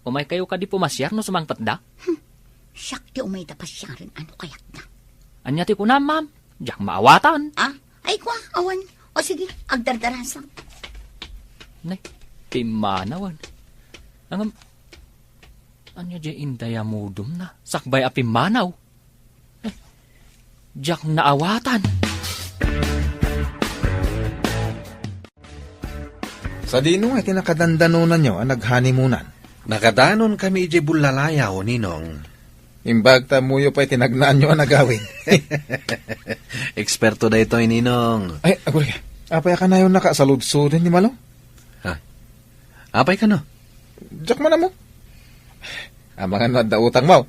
Umaykayo kadi pumasiar no sumangpetda? Hmm. Siak ti umayda pasiaren a no kayatna. Ania ti kunam, ma'am? Diak maawatan. Ah, ay kua, awan. O sige, agdardarasak. Nay, pimmanawan. Ngem, ania diay indayamudemna? Sakbay a pimmanaw. Diak naawatan. Sadino nga iti nakadandanonanyo a naghanimonan? Nakadanonkami idiay Bulalayaw, Ninong. Imbag ta ammoyo pay ti nagnaanyo a nagawid. Eksperto daytoy, Ninong. Ay, aguray ka. Apay a kanayonnaka a saludsoden ni Malo? Ha? Apay kano? Diak man ammo. Amangan no adda utangmo.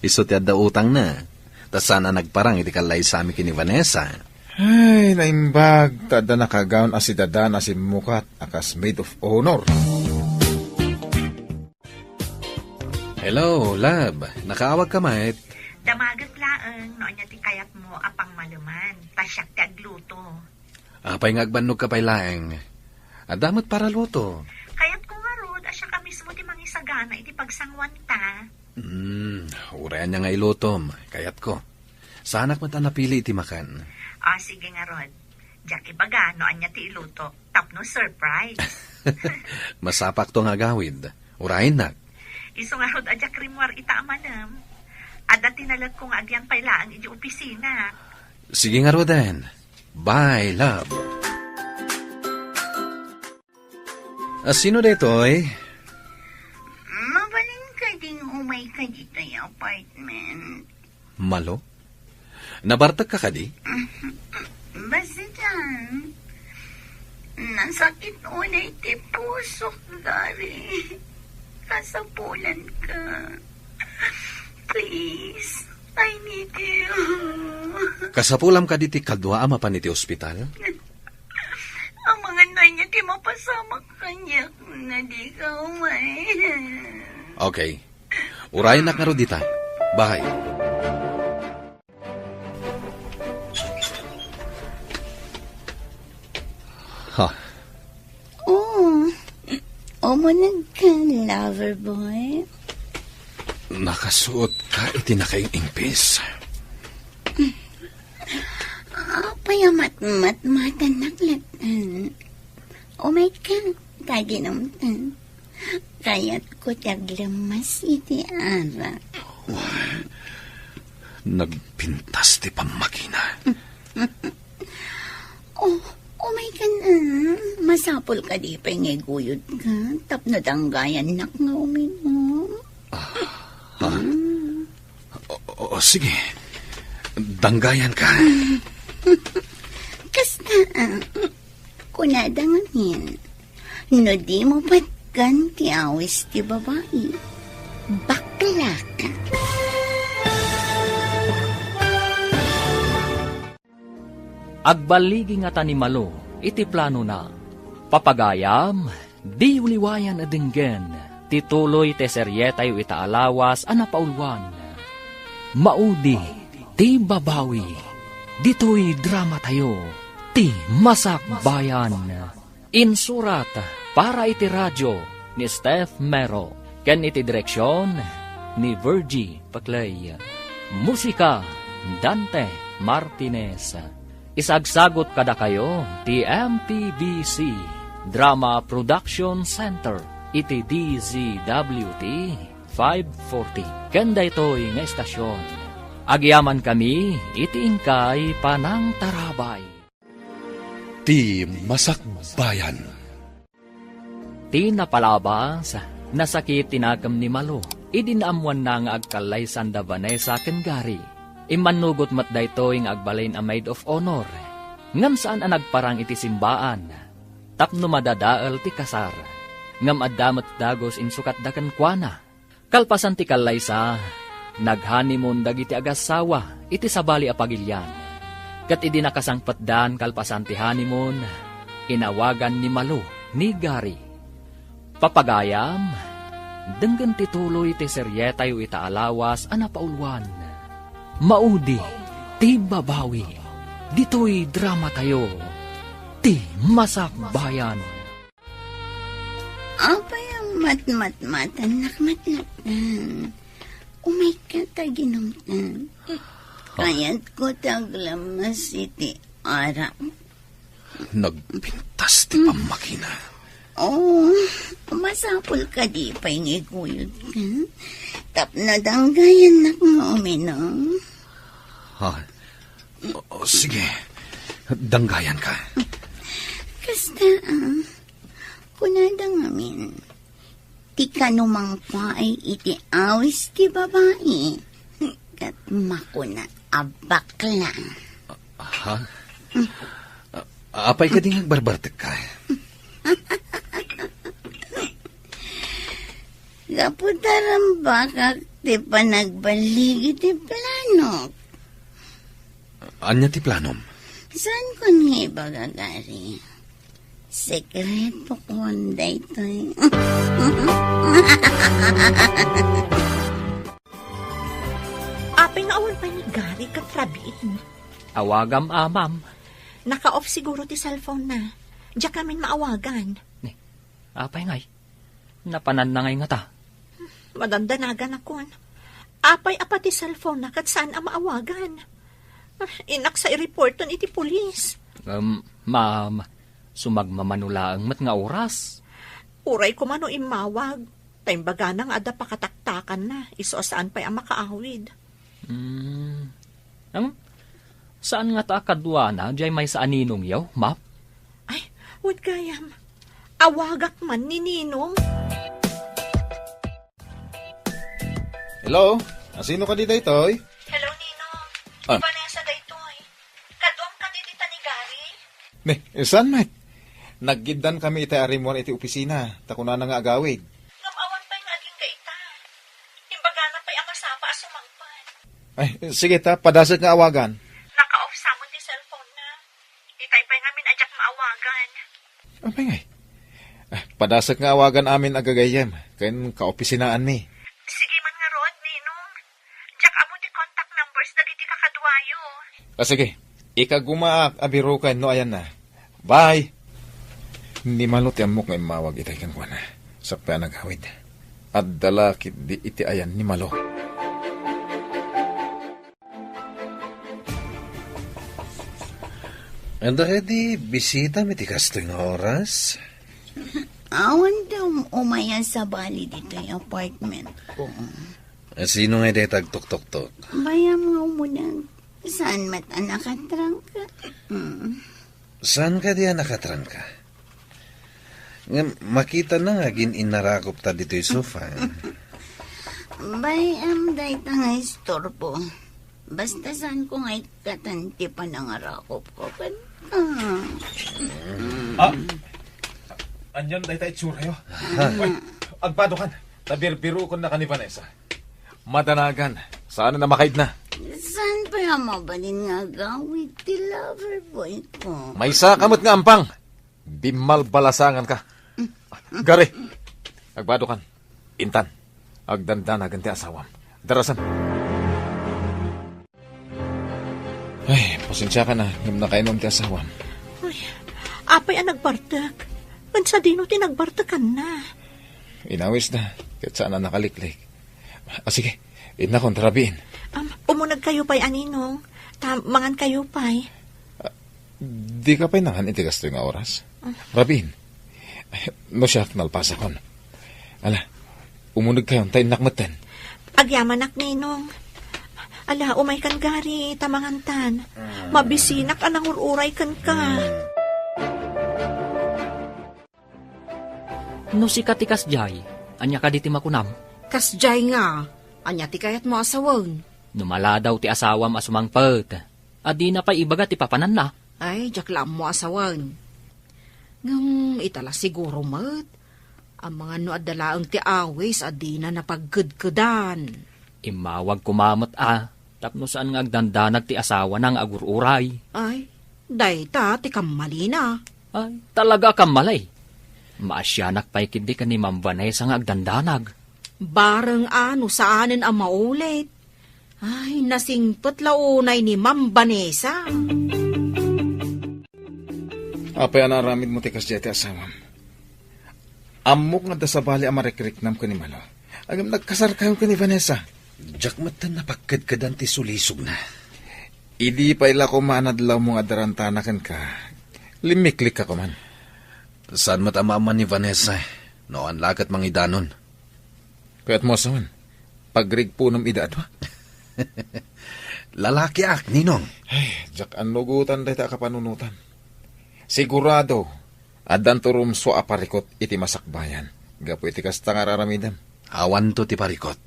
Isu ti adda utangna. Ta saan a nagparang iti kallaysami ken ni Vanessa. Ay, naimbag, ta adda nakagaon a sidadan a simmukat a kas maid of honor. Hello, love. Nakaawagka met? Damagek laeng no ania ti kayatmo a pangmaleman. Ta siak ti agluto. Apay nga agbannogka pay laeng? Adda met paraluto. Kayatko ngarud a siaka mismo ti mangisagana iti pagsanguanta. Hmm, uray ania nga ilutom, kayatko. Saanak met a napili iti makan. Ah, sige ngarud. Diak ibaga no ania ti iluto, tapno surprise. Masapakto nga agawid. Urayennak. Isu ngarud a diak rimmuar ita a malem. Adda ti nalekko nga agyan pay laeng iti opisina. Sige ngaruden. Bye, love. A, sino daytoy? Mabalin kading umayka ditoy apartment? Malo? Nabartekka kadi? Basta dian. Nasakit unay ti pusok, Gary. Kasapulanka. Please, I need you. Kasapulam kadi ti kadua a mapan iti ospital? Amangan no ania ti mapasamak kaniak no dika umay. Okay. Urayennak ngarud dita. Bye. Ha? Oh, umunegka, lover boy. Nakasuot ka iti nakaing-ingpis. Apay a matmatmatannak latta? Umayka, ta aginumta. Kayatko ti aglemmas iti arak. Nagpintas ti pammagina. Oh, umayka na. Masapul kadi pay nga iguyodka tapno danggayannak nga uminom. Ah, ha? Mm. O, o, o, sige. Danggayanka. Kasta, ah. Kunada ngamin, no dimo patgan ti awis ti babai, baklaka. Agballigi ngata ni Malo iti planona. Papagayam, diyo liwayan a denggen ti tuloy ti serietayo ita a lawas a napauluan. Maudi ti babawi. Ditoy dramatayo, ti Masakbayan. Insurat para iti radio ni Steph Mero ken iti direksion ni Virgie Paclay. Musika, Dante Martinez. Isagsagot kadakayo ti M P V C Drama Production Center iti D Z W T five forty ken daytoy nga estasion. Agyamankami iti inkay panangtarabay. Ti Masakbayan. Ti napalabas, nasakit ti nakem ni Malo idi naammoanna nga agkallaysan da Vanessa ken Gary. Immannugot met daytoy nga agbalin a maid of honor, ngem saan a nagparang iti simbaan tapno madadael ti kasar. Ngem adda met dagus insukatda kenkuana. Kalpasan ti kallaysa, nag-honeymoon dagiti agassawa iti sabali a pagilian. Ket idi nakasangpetdan kalpasan ti honeymoon, inawagan ni Malo ni Gary. Papagayam, denggen ti tuloy ti serietayo ita a lawas a napauluan. Maudi ti babawi. Ditoy dramatayo, ti Masakbayan. Apay a matmatmatannak met latta? Umayka ta ginumtan. Kayatko ti aglammas iti arak. Nagpintas ti pammakina. Oh, masapul kadi pay nga iguyodka? Tapno danggayannak nga uminom. Ha? O, sige. Danggayanka. Kasta, ah. Kunada ngamin, ti kano mangpaay iti awis ti babai, ket makuna a bakla. Ha? A-, apay kadi nga agbarbartekka? Gapu ta rambakak ti panagbaligi ti planok. Ania ti planom? Saanko nga ibaga, Gary? Sekretokon daytoy. Apay nga awan pay ni Gary ket Rabin? Awagam, a, ma'am. Naka-off siguro ti cellphone na. Diak ngamin maawagan. Ni, apay ngay? Napananna ngay ngata? Madandanaganakon. Apay a pati cellphone na ket saan a maawagan? Ah, innak sa i-reporton iti pulis. Um, ma'am, sumagmamano laeng met nga oras. Uray koma no immawag, ta imbagana nga adda pakataktakanna, isu a saan pay a makaawid. Hmm. Em, saan ngata a kaduana diay maysa a ninongyo, ma'am? Ay, wen gayam. Awagak man ni Ninong. Hello? Asino kadi daytoy? Hello, Ninong. Ah. Ni Vanessa daytoy. Kaduam kadi dita ni Gary? Ni, saan met? Naggiddakami itay a rimmuar iti opisina, ta kunana nga agawid. Ngem awan pay nga agingga ita. Imbagana pay a masapa a sumangpet. Ay, sige ta, padasek nga awagan. Naka-off sa met ti cellphone na. Itay pay ngamin a diak maawagan. Apay ngay? Ah, padasek nga awagan amin a gagayyem ken kaopisinaanmi. Sige man ngarud, Ninong. Diak ammo ti contact numbers dagiti kakaduayo. Ah, sige. Ikagumaak a biroken no ayanna. Bye! Ni Malo ti ammok nga immawag itay kenkuana. Sakbay a nagawid. Adda la ketdi iti ayan ni Malo. Adda kadi bisitam iti kastoy nga oras? Awan ti um-, umay a sabali ditoy apartment ko. Sino ngay dayta agtuktoktok? Bayam nga umuneg. Saan met a nakatrangka? Mm. Saan kadi a nakatrangka? Ngem makitana nga agin-inarakopta ditoy sofa. Bayam dayta nga istorbo. Basta saanko nga ikkatan ti panangarakopko kenka. Ah! Anian dayta itsuratayo? Ay, agbadokan. Ta birbirokennak ni Vanessa. Madanagan. Saan a makaidna? Saan pay a mabalin nga agawid ti lover boy ko? Maysaka met nga ampang. Bimmalbalasanganka. Gary, agbadokan. Intan, agdandanagan ti asawam. Darasan. Ay, pasensiakan a, ngem nakainom ti asawam. Ay, apay a nagbartek? Ken sadino ti nagbartekanna? Inawisda, ket saan a nakaliklik. Ah, sige, innakon, ta rabiin. Am, umunegkayo pay a, Ninong, ta mangankayo pay. Ah, dika pay nangan iti kastoy nga oras? Ah. Rabiin. No siak, nalpasakon. Ala, umunegkayon, ta innak metten. Agyamanak, Ninong. Ala, umaykan, Gary, ta mangantan. Mabisinak a nangur-uray kenka. No sika ti kasdiay, ania kadi ti makunam? Kasdiay nga, ania ti kayatmo a sawen? No maladaw ti asawam a sumangpet, a dina pay ibaga ti papananna? Ay, diak la ammo a sawen. Ngem ita la siguro met, amangan no adda laeng ti awis a dina napagkedkedan. Immawag koma met a, tapno saan nga agdandanag ti asawana nga agur-uray. Ay, dayta ti kammalina. Ay, talaga a kammali. Maasianak pay ketdi ken ni Ma'am Vanessa nga agdandanag. Bareng a no saanen a maulit. Ay, nasingpet la unay ni Ma'am Vanessa. Apay a naaramidmo ti kasdiay ti asawam? Ammok nga adda sabali a marikriknam ken ni Malo. Ngem nagkasarkayon ken ni Vanessa. Diak metten napagkedkedan ti sulisogna. Idi pay la koma a nadlawmo nga adda rantana kenka, limmiklikka koman. Saan met a maamman ni Vanessa, no awan la ket mangidanon. Kayatmo a sawen, pagrigpunem ida a dua? Lalakiak, Ninong. Ay, diak annugotan dayta a kapanunotan. Sigurado, addanto rumsua a parikot iti masakbayan gapu iti kasta nga ar-aramidem. Awanto ti parikot.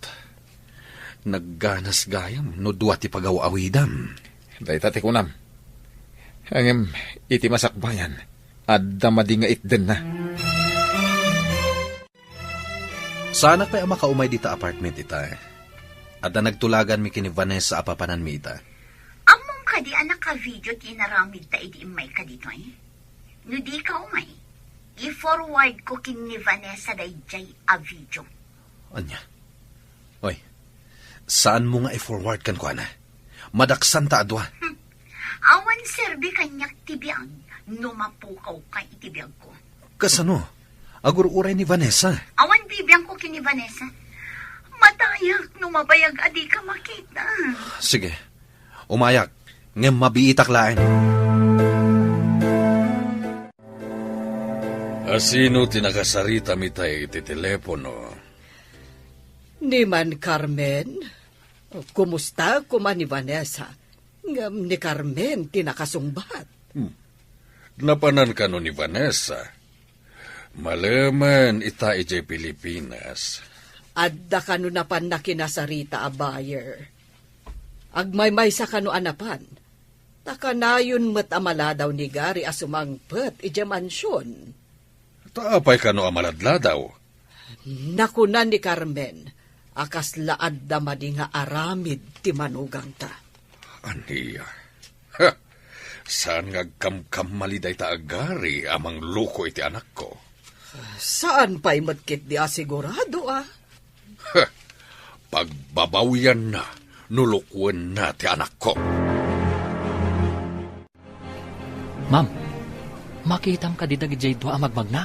Nagganas gayam no dua ti pagaw-awidam. Dayta ti kunam. Ngem iti masakbayan, adda madi nga itdenna. Saanak pay a makaumay dita apartment ita. Adda nagtulaganmi ken ni Vanessa a papananmi ita. Ammom kadi a naka-video ti inaramidta idi immayka ditoy? No dika umay, i-forward ko ken ni Vanessa daydiay a video. Ania? Oy, saanmo nga i-forward kenkuana? Madaksanta a dua. Hmm. Awan serbi kaniak ti biag no mapukawka iti biagko. Kasano? Agur-uray ni Vanessa. Awan bibiangko ken ni Vanessa. Matayak no mabayag a dika makita. Sige. Umayak, ngem mabiitak laeng. Asino ti nakasaritam itay iti telepono? Ni Man Carmen? Kumusta koma ni Vanessa? Ngem ni Carmen ti nakasungbat. Hmm. Napanan kano ni Vanessa? Malemen ita idiay Pilipinas. Adda kano napanna kinasarita a buyer? Agmaymaysa kano a napan? Ta kanayon met a maladaw ni Gary a sumangpet idiay mansion. Ta apay kano a maladladaw? Nakuna ni Carmen a kasla adda madi nga aramid ti manugangta. Ania? Ha! Saan nga agkamkamali dayta a Gary a mangloko iti anakko? Saan pay met ketdi a sigurado, a? Ha! Pagbabawianna no lukuenna ti anakko. Ma'am, makitam kadi dagidiay dua a magmagna?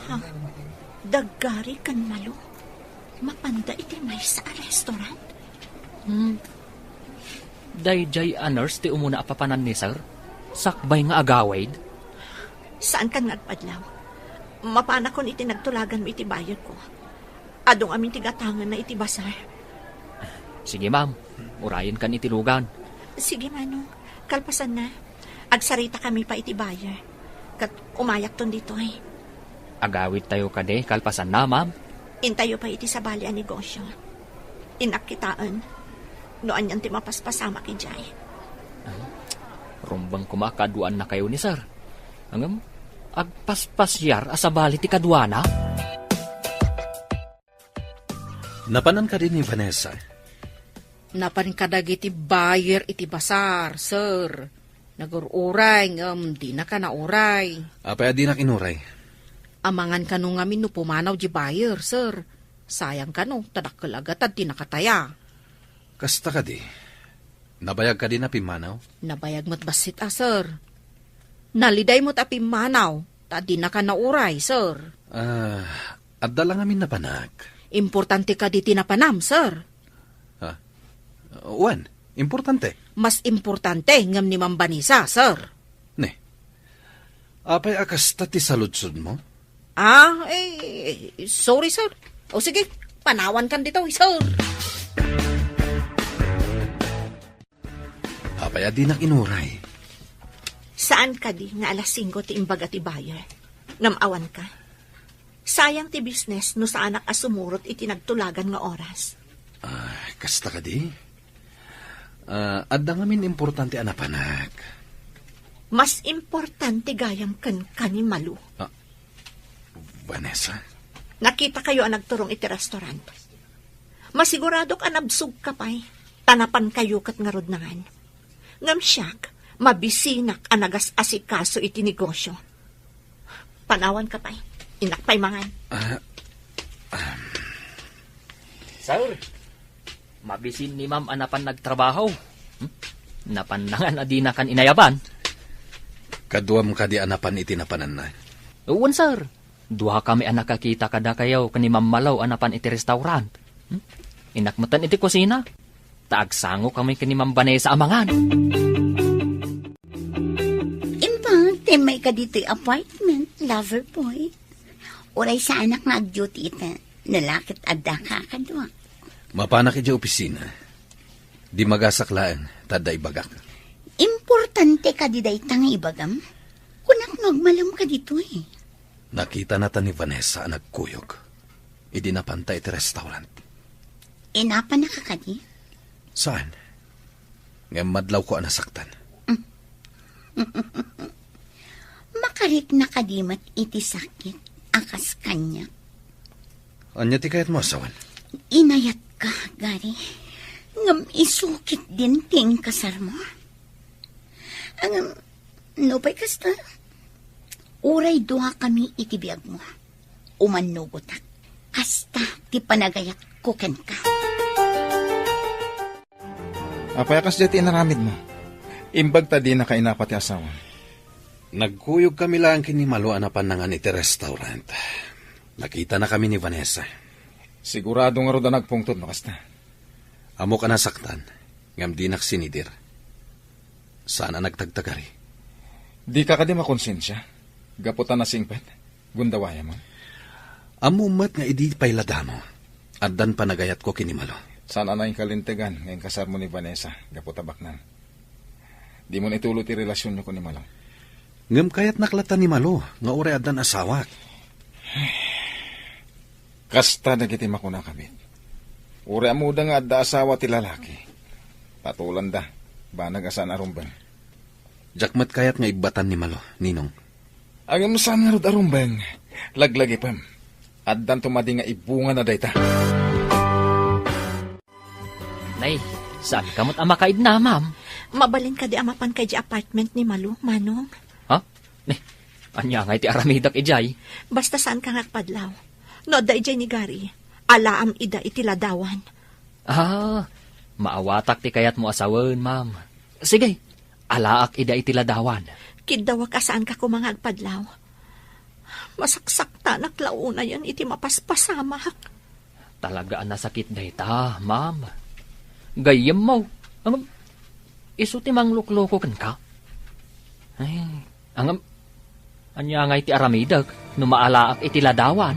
Ha? Da Gary ken Malo? Mapanda iti maysa a restaurant? Hmm. Daydiay a nurse ti umuna a papanan ni Sir? Sakbay nga agawid? Saankan nga agpadlaw. Mapanakon iti nagtulaganmo iti bayerko. Adu ngamin ti gatangenna iti basar. Sige, ma'am. Urayenkan iti lugan. Sige, Manong. Kalpasanna, agsaritakami pay iti buyer. Ket umayakton ditoy. Agawidtayo kadi kalpasanna, ma'am? Intayo pay iti sabali a negosyo. Innak kitaen no anian ti mapaspasamak idiay. Ah, rumbeng koma a kaduaannakayo ni Sir. Ngem, agpaspasiar a sabali ti kaduana? Napanan kadi ni Vanessa? Napan kadagiti buyer iti basar, sir. Nagur-uray, ngem dinaka nauray. Apay a dinak inuray? Amangan kano ngamin no pumanaw di buyer, sir. Sayang kano, ta dakkel a gatad ti nakataya. Kasta kadi? Nabayag kadi a pimmanaw? Nabayag met bassit a, sir. Naliday met a pimmanaw, ta dinaka nauray, sir. Ah, adda la ngamin napanak. Importante kadi ti napanam, sir? Ha? Wen, importante. Mas importante ngem ni Ma'am Vanessa, sir. Ne. Apay a kasta ti saludsodmo? Ah, eh, sorry, sir. O sige, panawankan ditoy, sir. Apay a dinak inuray? Saan kadi nga alas singko ti imbaga ti buyer? Ngem awanka. Sayang ti business no saanak a sumurot iti nagtulagan nga oras. Ah, kasta kadi? Ah, adda ngamin importante a napanak. Mas importante gayam kenka ni Malu. Ah, Vanessa? Nakitakayo a nagturong iti restaurant. Masiguradok a nabsogka pay, ta napankayo ket ngarud nangan. Ngem siak, mabisinak a nagas-asikaso iti negosyo. Panawanka pay. Innak pay mangan. Ah, um. Sir, mabisin ni Ma'am a napan nagtrabaho. Hmm? Napan nangan a dinakan inayaban. Kaduam kadi a napan iti napananna? Wen, sir. Duakami a nakakita kadakayo ken ni Ma'am Malo a napan iti restaurant. Hmm? Innak metten iti kusina. Ta agsangokami ken ni Ma'am Vanessa a mangan. Imbag, timmay ka ditoy apartment, lover boy. Uray saanak nga ag-duty ita, no la ket adda ka kadua. Mapanak idiay opisina. Dimagasak laeng, ta adda ibagak. Importante kadi dayta nga ibagam? Kunak no agmalem ka ditoy. Nakitana ta ni Vanessa a nagkuyog idi napanta iti restaurant. Inapannaka kadi? Saan? Ngem madlawko a nasaktan. Makarikna kadi met iti sakit a kas kaniak? Ania ti kayatmo a sawen? Inayatka, Gary. Ngem isu ketdin ti inkasarmo. Ngem, nupay kasta, uray duakami iti biagmo. Umannugotak. Kasta ti panagayatko kenka. Apay a kasdiay ti inaramidmo? Imbag ta dinaka inapa ti asawam. Nagkuyogkami laeng ken ni Malo a napan nangan iti restaurant. Nakitanakami ni Vanessa. Sigurado ngarud a nagpungtot no kasta. Ammok a nasaktan, ngem dinak sinidir. Saan a nagtagtagari. Dika kadi makonsensia? Gapu ta nasingpet? Gundawayam? Ammom met nga idi pay la damo, addan panagayatko ken ni Malo. Saan a nainkalintegan nga inkasarmo ni Vanessa gapu ta baknang. Dimon ituloy ti relasionyo ken ni Malo. Ngem kayatnak latta ni Malo nga uray addan asawak. Kasta dagiti makunakami. Uray ammoda nga adda asawa ti lalaki. Patulanda, banag a saan a rumbeng. Diak met kayat nga ibbatan ni Malo, Ninong. Ngem saan ngarud a rumbeng, laglagipem. Addanto madi nga ibungana dayta. Nay, saanka met a makaidna, ma'am? Mabalin kadi a mapanka idiay apartment ni Malo, Manong? Ha? Nay, ania ngay ti aramidek idiay? Basta saanka nga agpadlaw. No adda idiay ni Gary, alaam ida iti ladawan. Ah, maawatak ti kayatmo a sawen, ma'am. Sige, alaak ida iti ladawan. Kiddawak a saanka koma nga agpadlaw. Masaksaktanak la unayen iti mapaspasamak. Talaga a nasakit dayta, ma'am. Gayyemmo, ngem isu ti manglukloko kenka. Ay, ngem, ania ngay ti aramidek no maalaak iti ladawan?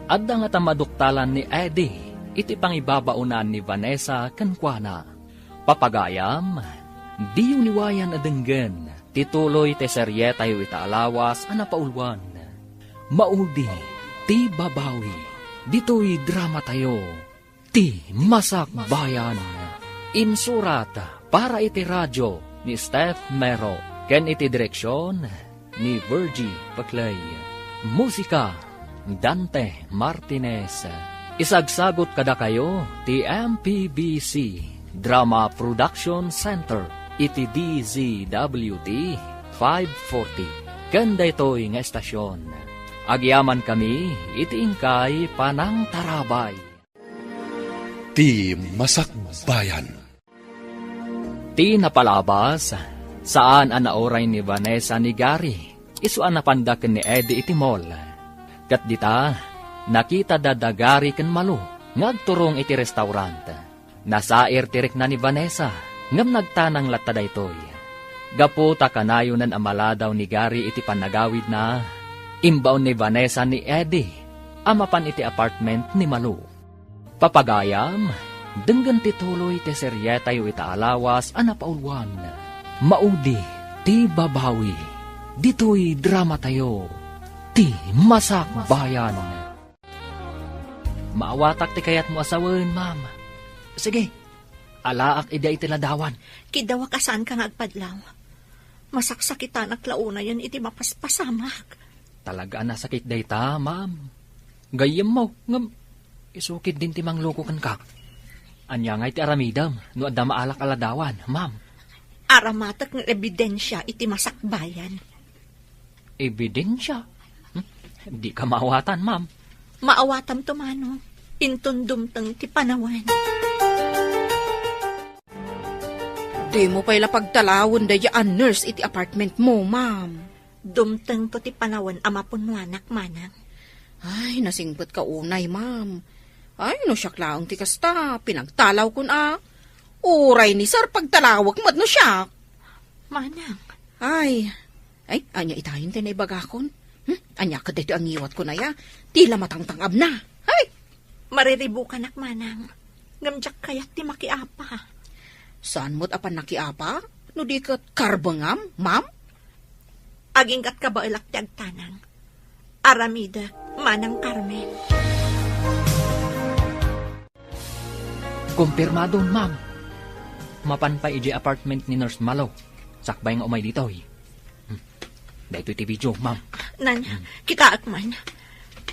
Adda ngata maduktalan ni Eddie iti pangibabaonan ni Vanessa kenkuana. Papagayam, diyo liwayan a denggen ti tuloy ti serietayo ita a lawas a napauluan. Maudi ti babawi ditoy dramatayo. Ti Masakbayan. Insurat para iti radio ni Steph Mero ken iti direksion ni Virgie Paclay. Musika, Dante Martinez. Isagsagot kadakayo ti M P B C Drama Production Center iti D Z W T five forty. Ken daytoy nga estasion, agyamankami iti inkay panangtarabay. Ti Masakbayan. Ti napalabas, saan a nauray ni Vanessa ni Gary isu a napanda ken ni Eddie iti mall. Ket dita, nakitada da Gary ken Malu nga agturong iti restaurant. Nasair ti rikna ni Vanessa, ngem nagtanang latta daytoy. Gapu ta kanayonen a maladaw ni Gary iti pannagawidna, imbaon ni Vanessa ni Eddie a mapan iti apartment ni Malu. Papagayam, denggen ti tuloy ti serietayo ita a lawas a napauluan. Maudi ti babawi ditoy dramatayo, Ti Masakbayan. Maawatak ti kayatmo a sawen, ma'am. Sige, alaak ida iti ladawan. Kiddawak a saanka nga agpadlaw. Masaksakitanak la unayen iti mapaspasamak. Talaga a nasakit dayta, ma'am. Gayyemmo, ngem isu ketdin ti mangluko kenka. Ania ngay ti aramidem no adda maalak a ladawan, ma'am? Aramatek nga ebidensia iti masakbayan. Ebidensia? Hmm? Dika maawatan, ma'am. Maawatamto, Manong. Inton dumteng ti panawen. Dimo pay la pagtalawen daydiay a nurse iti apartment mo, ma'am. Dumtengto ti panawen a mapunnoanak, manang. Ay, nasingpetka unay, ma'am. Ay, no siak laeng ti kasta, pinagtalawkon a. Uray ni sir, pagtalawek met no siak. Manang. Ay, ay, ania itayen ti naibagakon? Hmm? Ania kadaytoy a ngiwatkon aya? Ti la matangtang-abna. Ay! Mariribukanak, manang. Ngem diak kayat ti makiapa. Saan met a pannakiapa? No di ket karbengam, ma'am? Aginggat kabaelak ti agtanang. Aramidek, Manang Carmen. Kumpirmado, ma'am. Mapan pay idiay apartment ni Nurse Malo. Sakbay nga umay ditoy. Hmm. Daytoy ti video, ma'am. Nan, Hmm. kitaek man.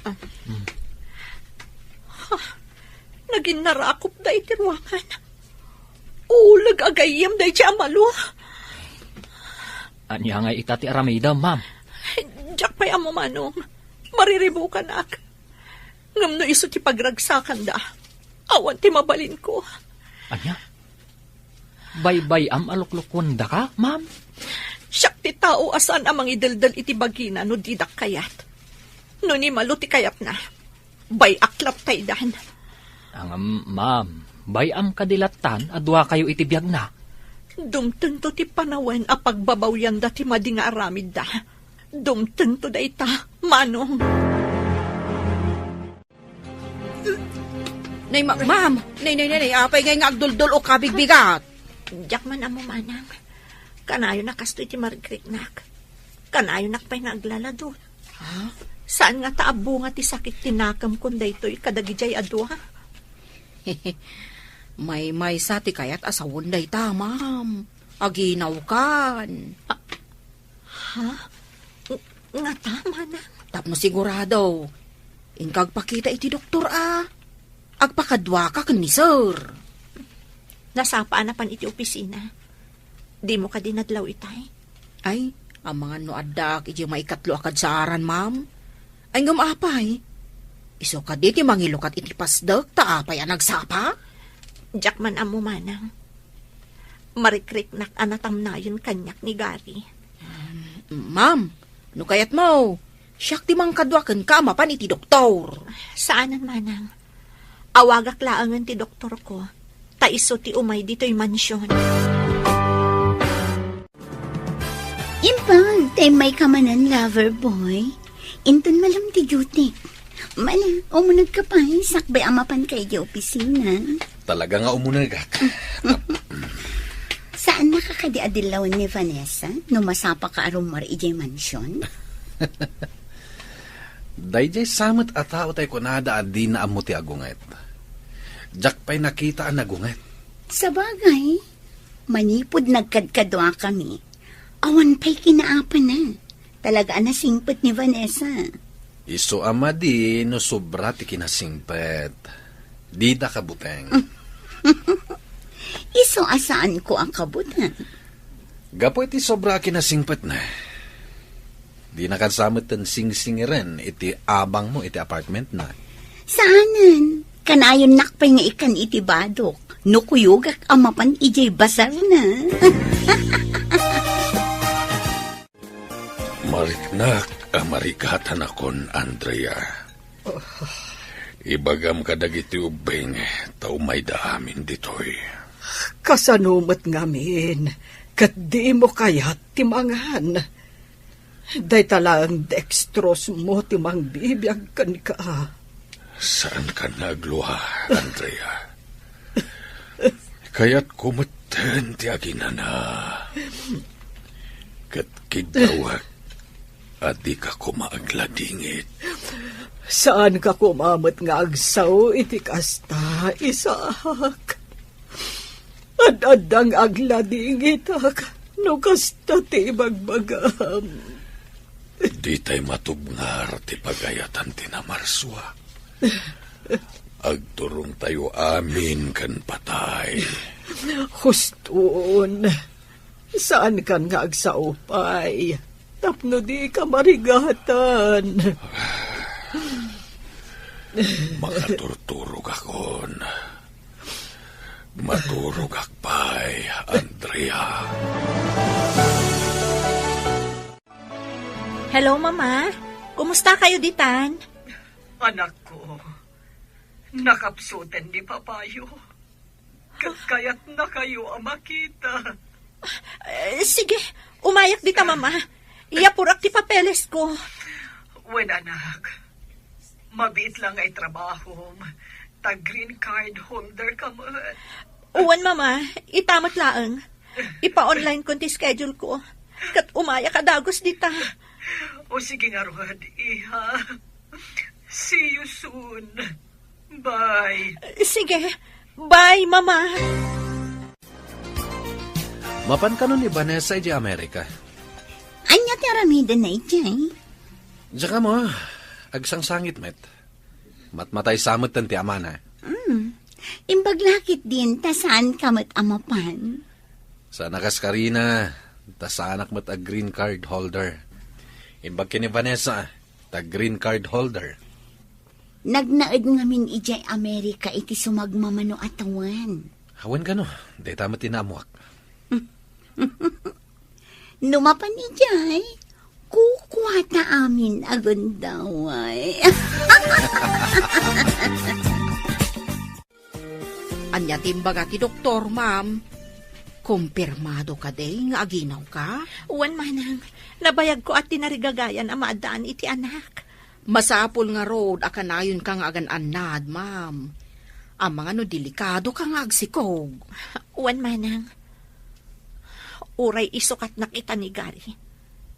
Ah. Hmm. Ha, nagin narakop da iti ruangan. Uleg a gayyem daydiay a Malo. Ania ngay ita ti aramidem, ma'am? Diak pay ammo, manong. Mariribukanak. Ngem no isu ti pagragsakanda, awan ti mabalinko. Ania? Baybay-am a luklukuendaka, ma'am? Siak ti tao a saan a mangideldel iti bagina no didak kayat. No ni Malo ti kayatna, bay-ak lattaydan. Ngem, ma'am, bay-am kadi lattan a duakayo iti biagna? Dumtengto ti panawen a pagbabawyanda ti madi nga aramidda. Dumtengto dayta, manong. Nay, ma-, ma'am! Nay, nay, nay, nay, apay ngay nga agduldul-ok a bigbigat? Diak man ammo, manang. Kanayon a kastoy ti marikriknak. Kanayonak pay nga aglaladul. Ha? Saan ngata a bunga ti sakit ti nakemkon daytoy kadagidiay a dua? Maymaysa ti kayat a sawen dayta, ma'am. Aginawkan. Ah, Ha? Ng-, ngata, manang? Tapno sigurado, inka agpakita iti doktor a agpakaduaka ken ni sir. Nasapa a napan iti opisina. Dimo kadi nadlaw itay? Ay, amangan no addaak iti maikatlo a kadsaaran, ma'am. Ay, ngem apay? Isu kadi ti mangilukat iti pasdek ta apay a nagsapa? Diak man ammo, manang. Marikriknak a natamnayen kaniak ni Gary. Um, ma'am, no kayatmo, siak ti mangkadua kenka a mapan iti doktor. Saanen, manang. Awagak laengen ti doktorko, ta isu ti umay ditoy mansion. Imbag ta immayka manen, lover boy. Inton malem ti duty. Mala, umunegka pay, sakbay a mapanka idiay opisina. Talaga nga umunegak. Saannaka kadi a dillawen ni Vanessa no masapaka a rummuar idiay mansion? Daydiay sa met a tao tay kunada a dina ammo ti agunget. Diak pay nakita a nagunget. Sabagay, manipud nagkadkaduakami, awan pay kinaapana. Talaga a nasingpet ni Vanessa. Isu a madi no sobra ti kinasingpet. Dida kabuteng. Isu a saanko a kabuteng. Gapu iti sobra a kinasingpetna, dinaka sa metten singsingiren iti abangmo iti apartmentna. Saanen, kanayonnak pay nga ikkan iti badok no kuyogak a mapan idiay basarna. Mariknak a marigatanakon, Andrea. Ibagam kadagiti ubbing ta umayda amin ditoy. Kasano met ngamin ket dimo kayat ti mangan? Dayta laeng dextrose mo ti mangbibiag kenka. Saankan nga aglua, Andrea. Kayatko metten ti aginana. Ket kiddawek a dika koma agladingit. Saanka koma met nga agsao iti kasta, Isaac. Ad-adda nga agladingitak no kasta ti ibagbagam. Ditay matubngar ti pagayatan ti namarsua. Agturongtayo amin ken patay. Huston, saankan nga agsao pay tapno dika marigatan. Makaturturogakon. Maturogak pay, Andrea. Hello, Mama. Kumusta kayo ditan? Anakko, nakapsuten ni Papayo. Ket kayatna kayo a makita. Eh, sige, umayak dita, Mama. Iyapurak ti papeles ko. Wen, anak. Mabiit lang nga itrabahom. Ta green card holder ka met. Wen, Mama. Ita met laeng. Ipa-online kon ti schedule ko. Ket umayak a dagus dita. O sige ngarud, iha. See you soon. Bye. Sige. Bye, Mama. Mapan kano ni Vanessa idiay Amerika? Ania ti aramidenna idiay? Diak ammo, agsangsangit met. Matmatay sa metten ti amana. Hmm. Imbag la ketdin ta saanka met a mapan. Saan a kas karina, ta saanak met a green card holder. Imbag ken ni Vanessa, ta green card holder. Nagnaed ngamin idiay Amerika iti sumagmamano a tawen. Awan kano, dayta met ti naammuak. No mapan idiay, kukuata amin a gundaway. Ania ti imbaga ti doktor, ma'am? Kumpirmado kadi nga aginawka? Wen, manang. Nabayagko a tinarigagayan a maaddaan iti anak. Masapul ngarud a kanayonka nga agan-annad, ma'am. Amangan no delikadoka nga agsikog. Wen, manang. Uray isukatnak ita ni Gary.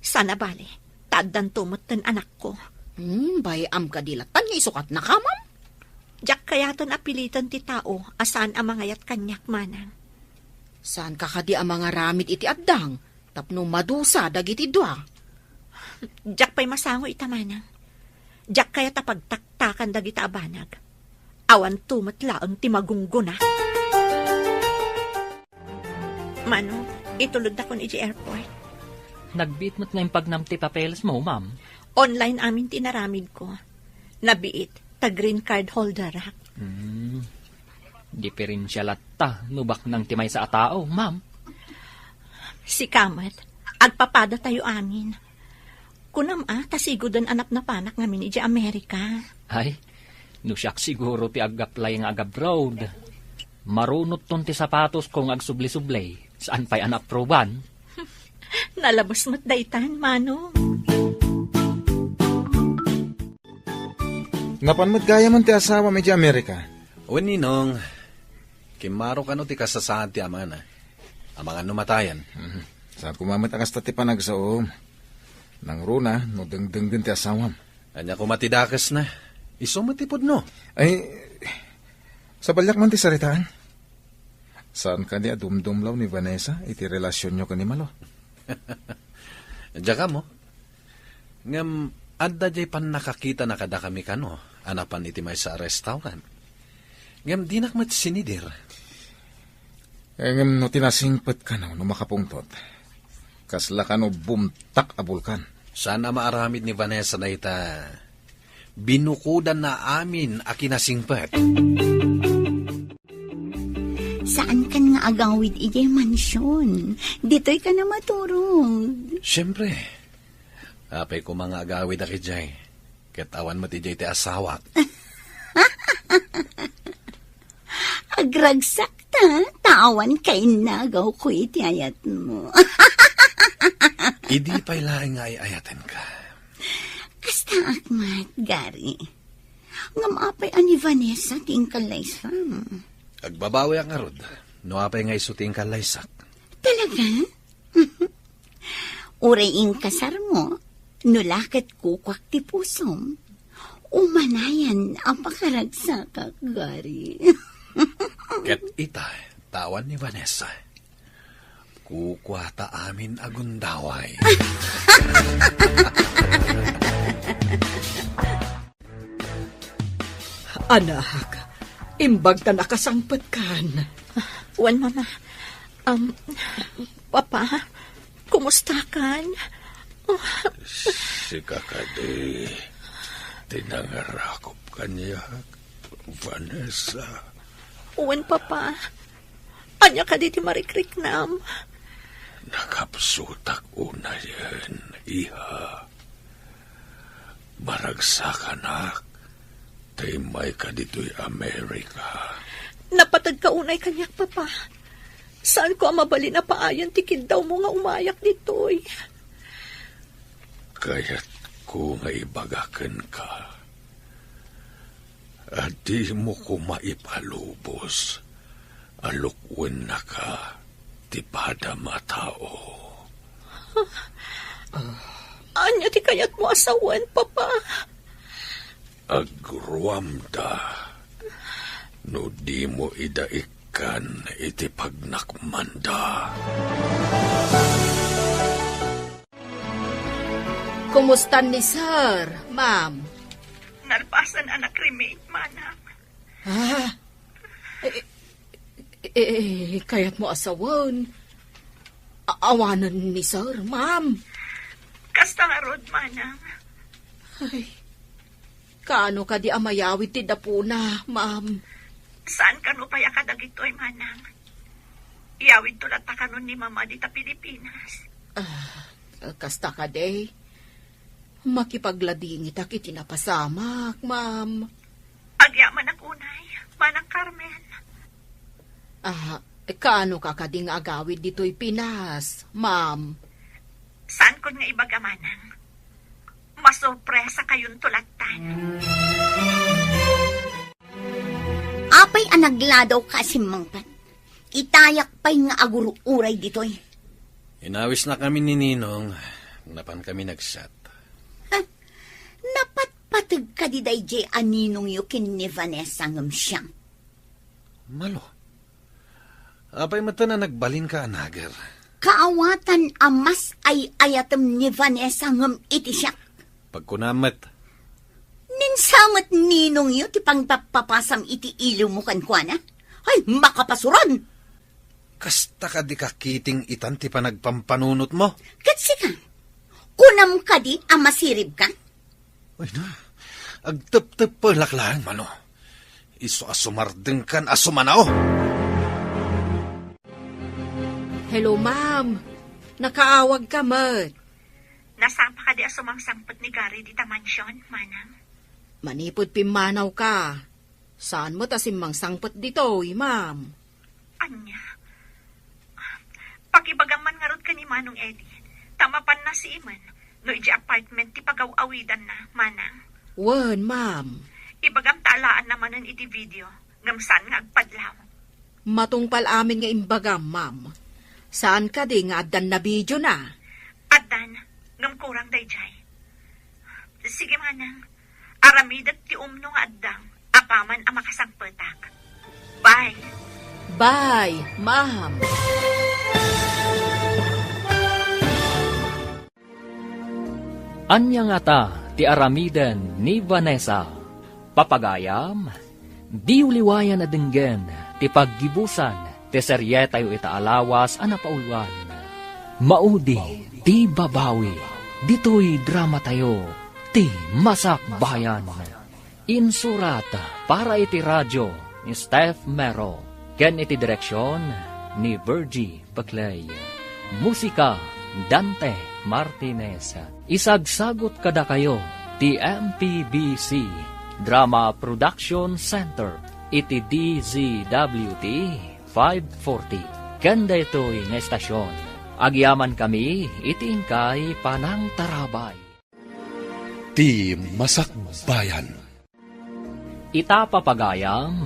Sana bale, ta addanto metten anakko. Hmm, bay-am kadi latta nga isukatnaka, ma'am? Diak kayaten a piliten ti tao a saan a mangayat kaniak, manang. Saanka kadi a mangaramid iti addang tapno madusa dagiti dua? Diak pay masango ita, manang. Diak kayat a pagtaktakan dagita a banag. Awanto met laeng ti magunggona. Mano, itulodakon idiay airport. Nagbiit met nga impagnam ti papelesmo, ma'am. Online amin ti inaramidko. Nabiit, ta green card holderak. Hmm. Diferensia latta no baknang ti maysa a tao, ma'am. Sika met, agpapadatayo amin. Kunam a, ta sigoden a napnapanak ngamin idiay Amerika. Ay, no siak siguro ti ag-apply nga ag-abroad. Marunotton ti sapatosko nga agsubli-subli, saan pay a naapruban. Nalabes met daytan, Manong. Napan met gayam ti asawam idiay Amerika? Wen, Ninong, kimmaro kano ti kasasaad ti amana. Amangan no matayen. Mhm. Saan koma met a kasta ti panagsaom. Nangruna, no dengdenggen ti asawam. Ania koma ti dakesna? Isu met ti pudno. Ay, sabaliak man ti saritaan. Saan kadi a dumdumlaw ni Vanessa iti relasionyo ken ni Malo? Diak ammo. Ngem adda diay pannakakitana kadakami kano a napan iti maysa a restaurant. Ngem dinak met sinidir. Ngem no ti nasingpet kano no makapungtot, kasla kano bumtak a bulkan. Saan a maaramid ni Vanessa dayta? Binukodanna amin a kinasingpet. Saankan nga agawid idiay mansion. Ditoy ka na maturog. Siyempre. Apay koma nga agawid a idiay. Ket awan met idiay ti asawak. Agragsak ta, ta awan kainnagaw ko iti ayatmo. Idi pay laeng nga ay-ayatenka. Kastaak met, Gary. Ngem apay a ni Vanessa ti inkallaysam? Agbabawiak ngarud, no apay nga isu ti inkallaysak. Talaga? Uray inkasarmo, no la ket kukuak ti pusom, umanayan a pakaragsakak, Gary. Ket ita, ta awan ni Vanessa. Kukuata amin a gundaway. Anak, imbag ta nakasangpetkan. Wen, Mama. Um, Papa, kumustakan? Sika kadi ti nangarakop kaniak, Vanessa. Wen, Papa. Ania kadi ti marikriknam? Nakapsutak unayen, iha. Maragsakanak ta immayka ditoy Amerika. Napateg ka unay kaniak, Papa. Saanko a mabalin a paayan ti kiddawmo nga umayak ditoy. Kayatko nga ibaga kenka a dimo koma ipalubos a lukuennaka ti padam a tao. Ania ti kayatmo a sawen, Papa? Agruamda no dimo ida ikkan iti pagnakmanda. Kumusta ni Sir, Ma'am? Nalpasan a nakremate, Manang. Ah? Eh, eh, eh, kayatmo a sawen? A-, awanen ni Sir, Ma'am. Kasta ngarud, Manang. Ay, kaano kadi a mayawid ti dapuna, Ma'am? Saan kano pay a kadagitoy, Manang? Iyawidto latta kanon ni Mama dita Pilipinas. Ah, kasta kadi. Makipagladingitak iti napasamak, Ma'am. Agyamanak unay, Manang Carmen. Ah, kaano ka kadi nga agawid ditoy Pinas, Ma'am? Saankon nga ibaga, Manang. Masurpresakayonto lattan. Apay a nagladaw ka a simmangpet? Itayak pay nga agur-uray ditoy. Inawisnakami ni Ninong, napankami nagshot. Ha? Napatpateg kadi daydiay a ninongyo ken ni Vanessa ngem siak? Malo. Apay met a nagbalinka a nager? Kaawatan a mas ay-ayatem ni Vanessa ngem iti siak. Pagkunam met. Ni sa met ninongyo ti pangpappapasam iti iliwmo kenkuana? Ay, makapasuran! Kasta kadi kakiting itan ti panagpampanunotmo? Ket sika, kunam kadi a masiribka? Ay na, agtepteppelak laeng, Mano. Isu a sumardengkan a sumanao. Hello, ma'am. Nakaawagka met. Nasapa kadi a sumangsangpet ni Gary dita mansion, Manang? Manipud pimmanawka, saan met a simmangsangpet ditoy, ma'am. Ania? Pakibagam man ngarud ken ni Manong Eddie, ta mapanna sii men no idiay apartment ti pagaw-awidanna, Manang. Wen, ma'am. Ibagam ta alaanna manen iti video, ngem saan nga agpadlaw. Matungpal amin nga imbagam, ma'am. Saan kadi nga addan nabidiona? Addan, ngem kurang daydiay. Sige, Manang. Aramidek ti umno nga addang apaman a makasangpetak. Bye. Bye, ma'am. Ania ngata ti aramiden ni Vanessa? Papagayam, diyo liwayan a denggen ti paggibusan ti serietayo ita a lawas a napauluan. Maudi ti babawi ditoy dramatayo, Ti Masakbayan. Insurat para iti radio ni Steph Mero ken iti direksion ni Virgie Paclay. Musika, Dante Martinez. Isagsagut kadakayo ti M P B C Drama Production Center iti D Z W T five forty. Ken daytoy nga estasion, agyamankami iti inkay panangtarabay. Ti Masakbayan. Ita, papagayam,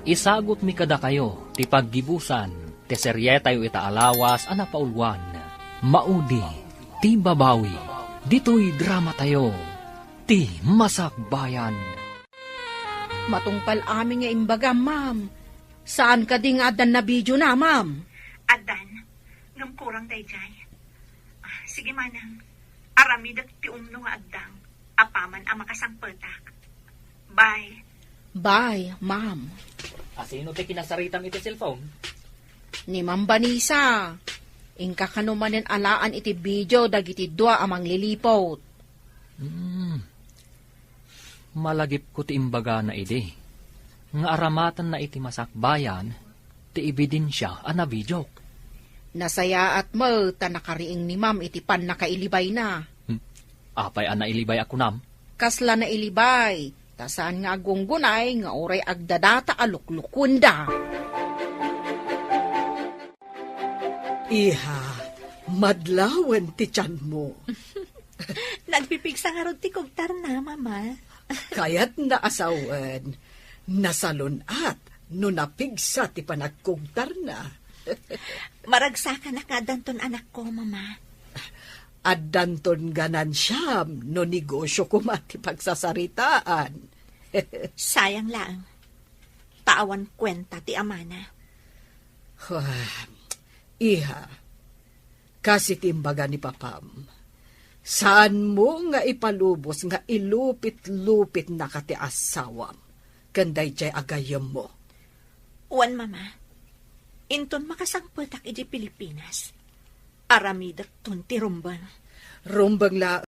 isagutmi kadakayo ti paggibusan ti serietayo ita a lawas a napauluan. Maudi ti babawi ditoy dramatayo, Ti Masakbayan. Matungpal amin nga imbagam, ma'am. Saan kadi nga addan nabidiona, ma'am? Addan, ngem kurang daydiay. Ah, sige, Manang. Aramidek ti umno nga addang apaman a makasangpetak. Bye. Bye, ma'am. Asino ti kinasaritam iti cellphone? Ni Ma'am Vanessa. Inka kano manen alaan iti video dagiti dua a mangliliput. Hmm. Malagipko ti imbagana idi, nga aramatenna iti masakbayan, ti ebidensia a nabidiok. Nasayaat met ta nakariing ni Ma'am iti pannakailibayna. Hmm. Apay a nailibay a kunam? Kasla nailibay, ta saan nga aggunggunay nga uray agdadata a luklukuenda. Iha, madlawen ti tianmo. Nagpipigsa ngarud ti kugtarna, Mama. Kayatna a sawen, nasalun-at no napigsa ti panagkugtarna. Maragsakanak nga addanton anakko, Mama. Addanton ganansiam no negosio koma ti pagsasaritaan. Sayang laeng. Ta awan kuenta ti amana. Ah, iha, kas iti imbaga ni papam, saanmo nga ipalubos nga ilupit-lupitnaka ti asawam ken daydiay a gayyemmo. Wen, Mama, inton makasangpetak idiay Pilipinas, aramidekton ti rumbeng. Rumbeng la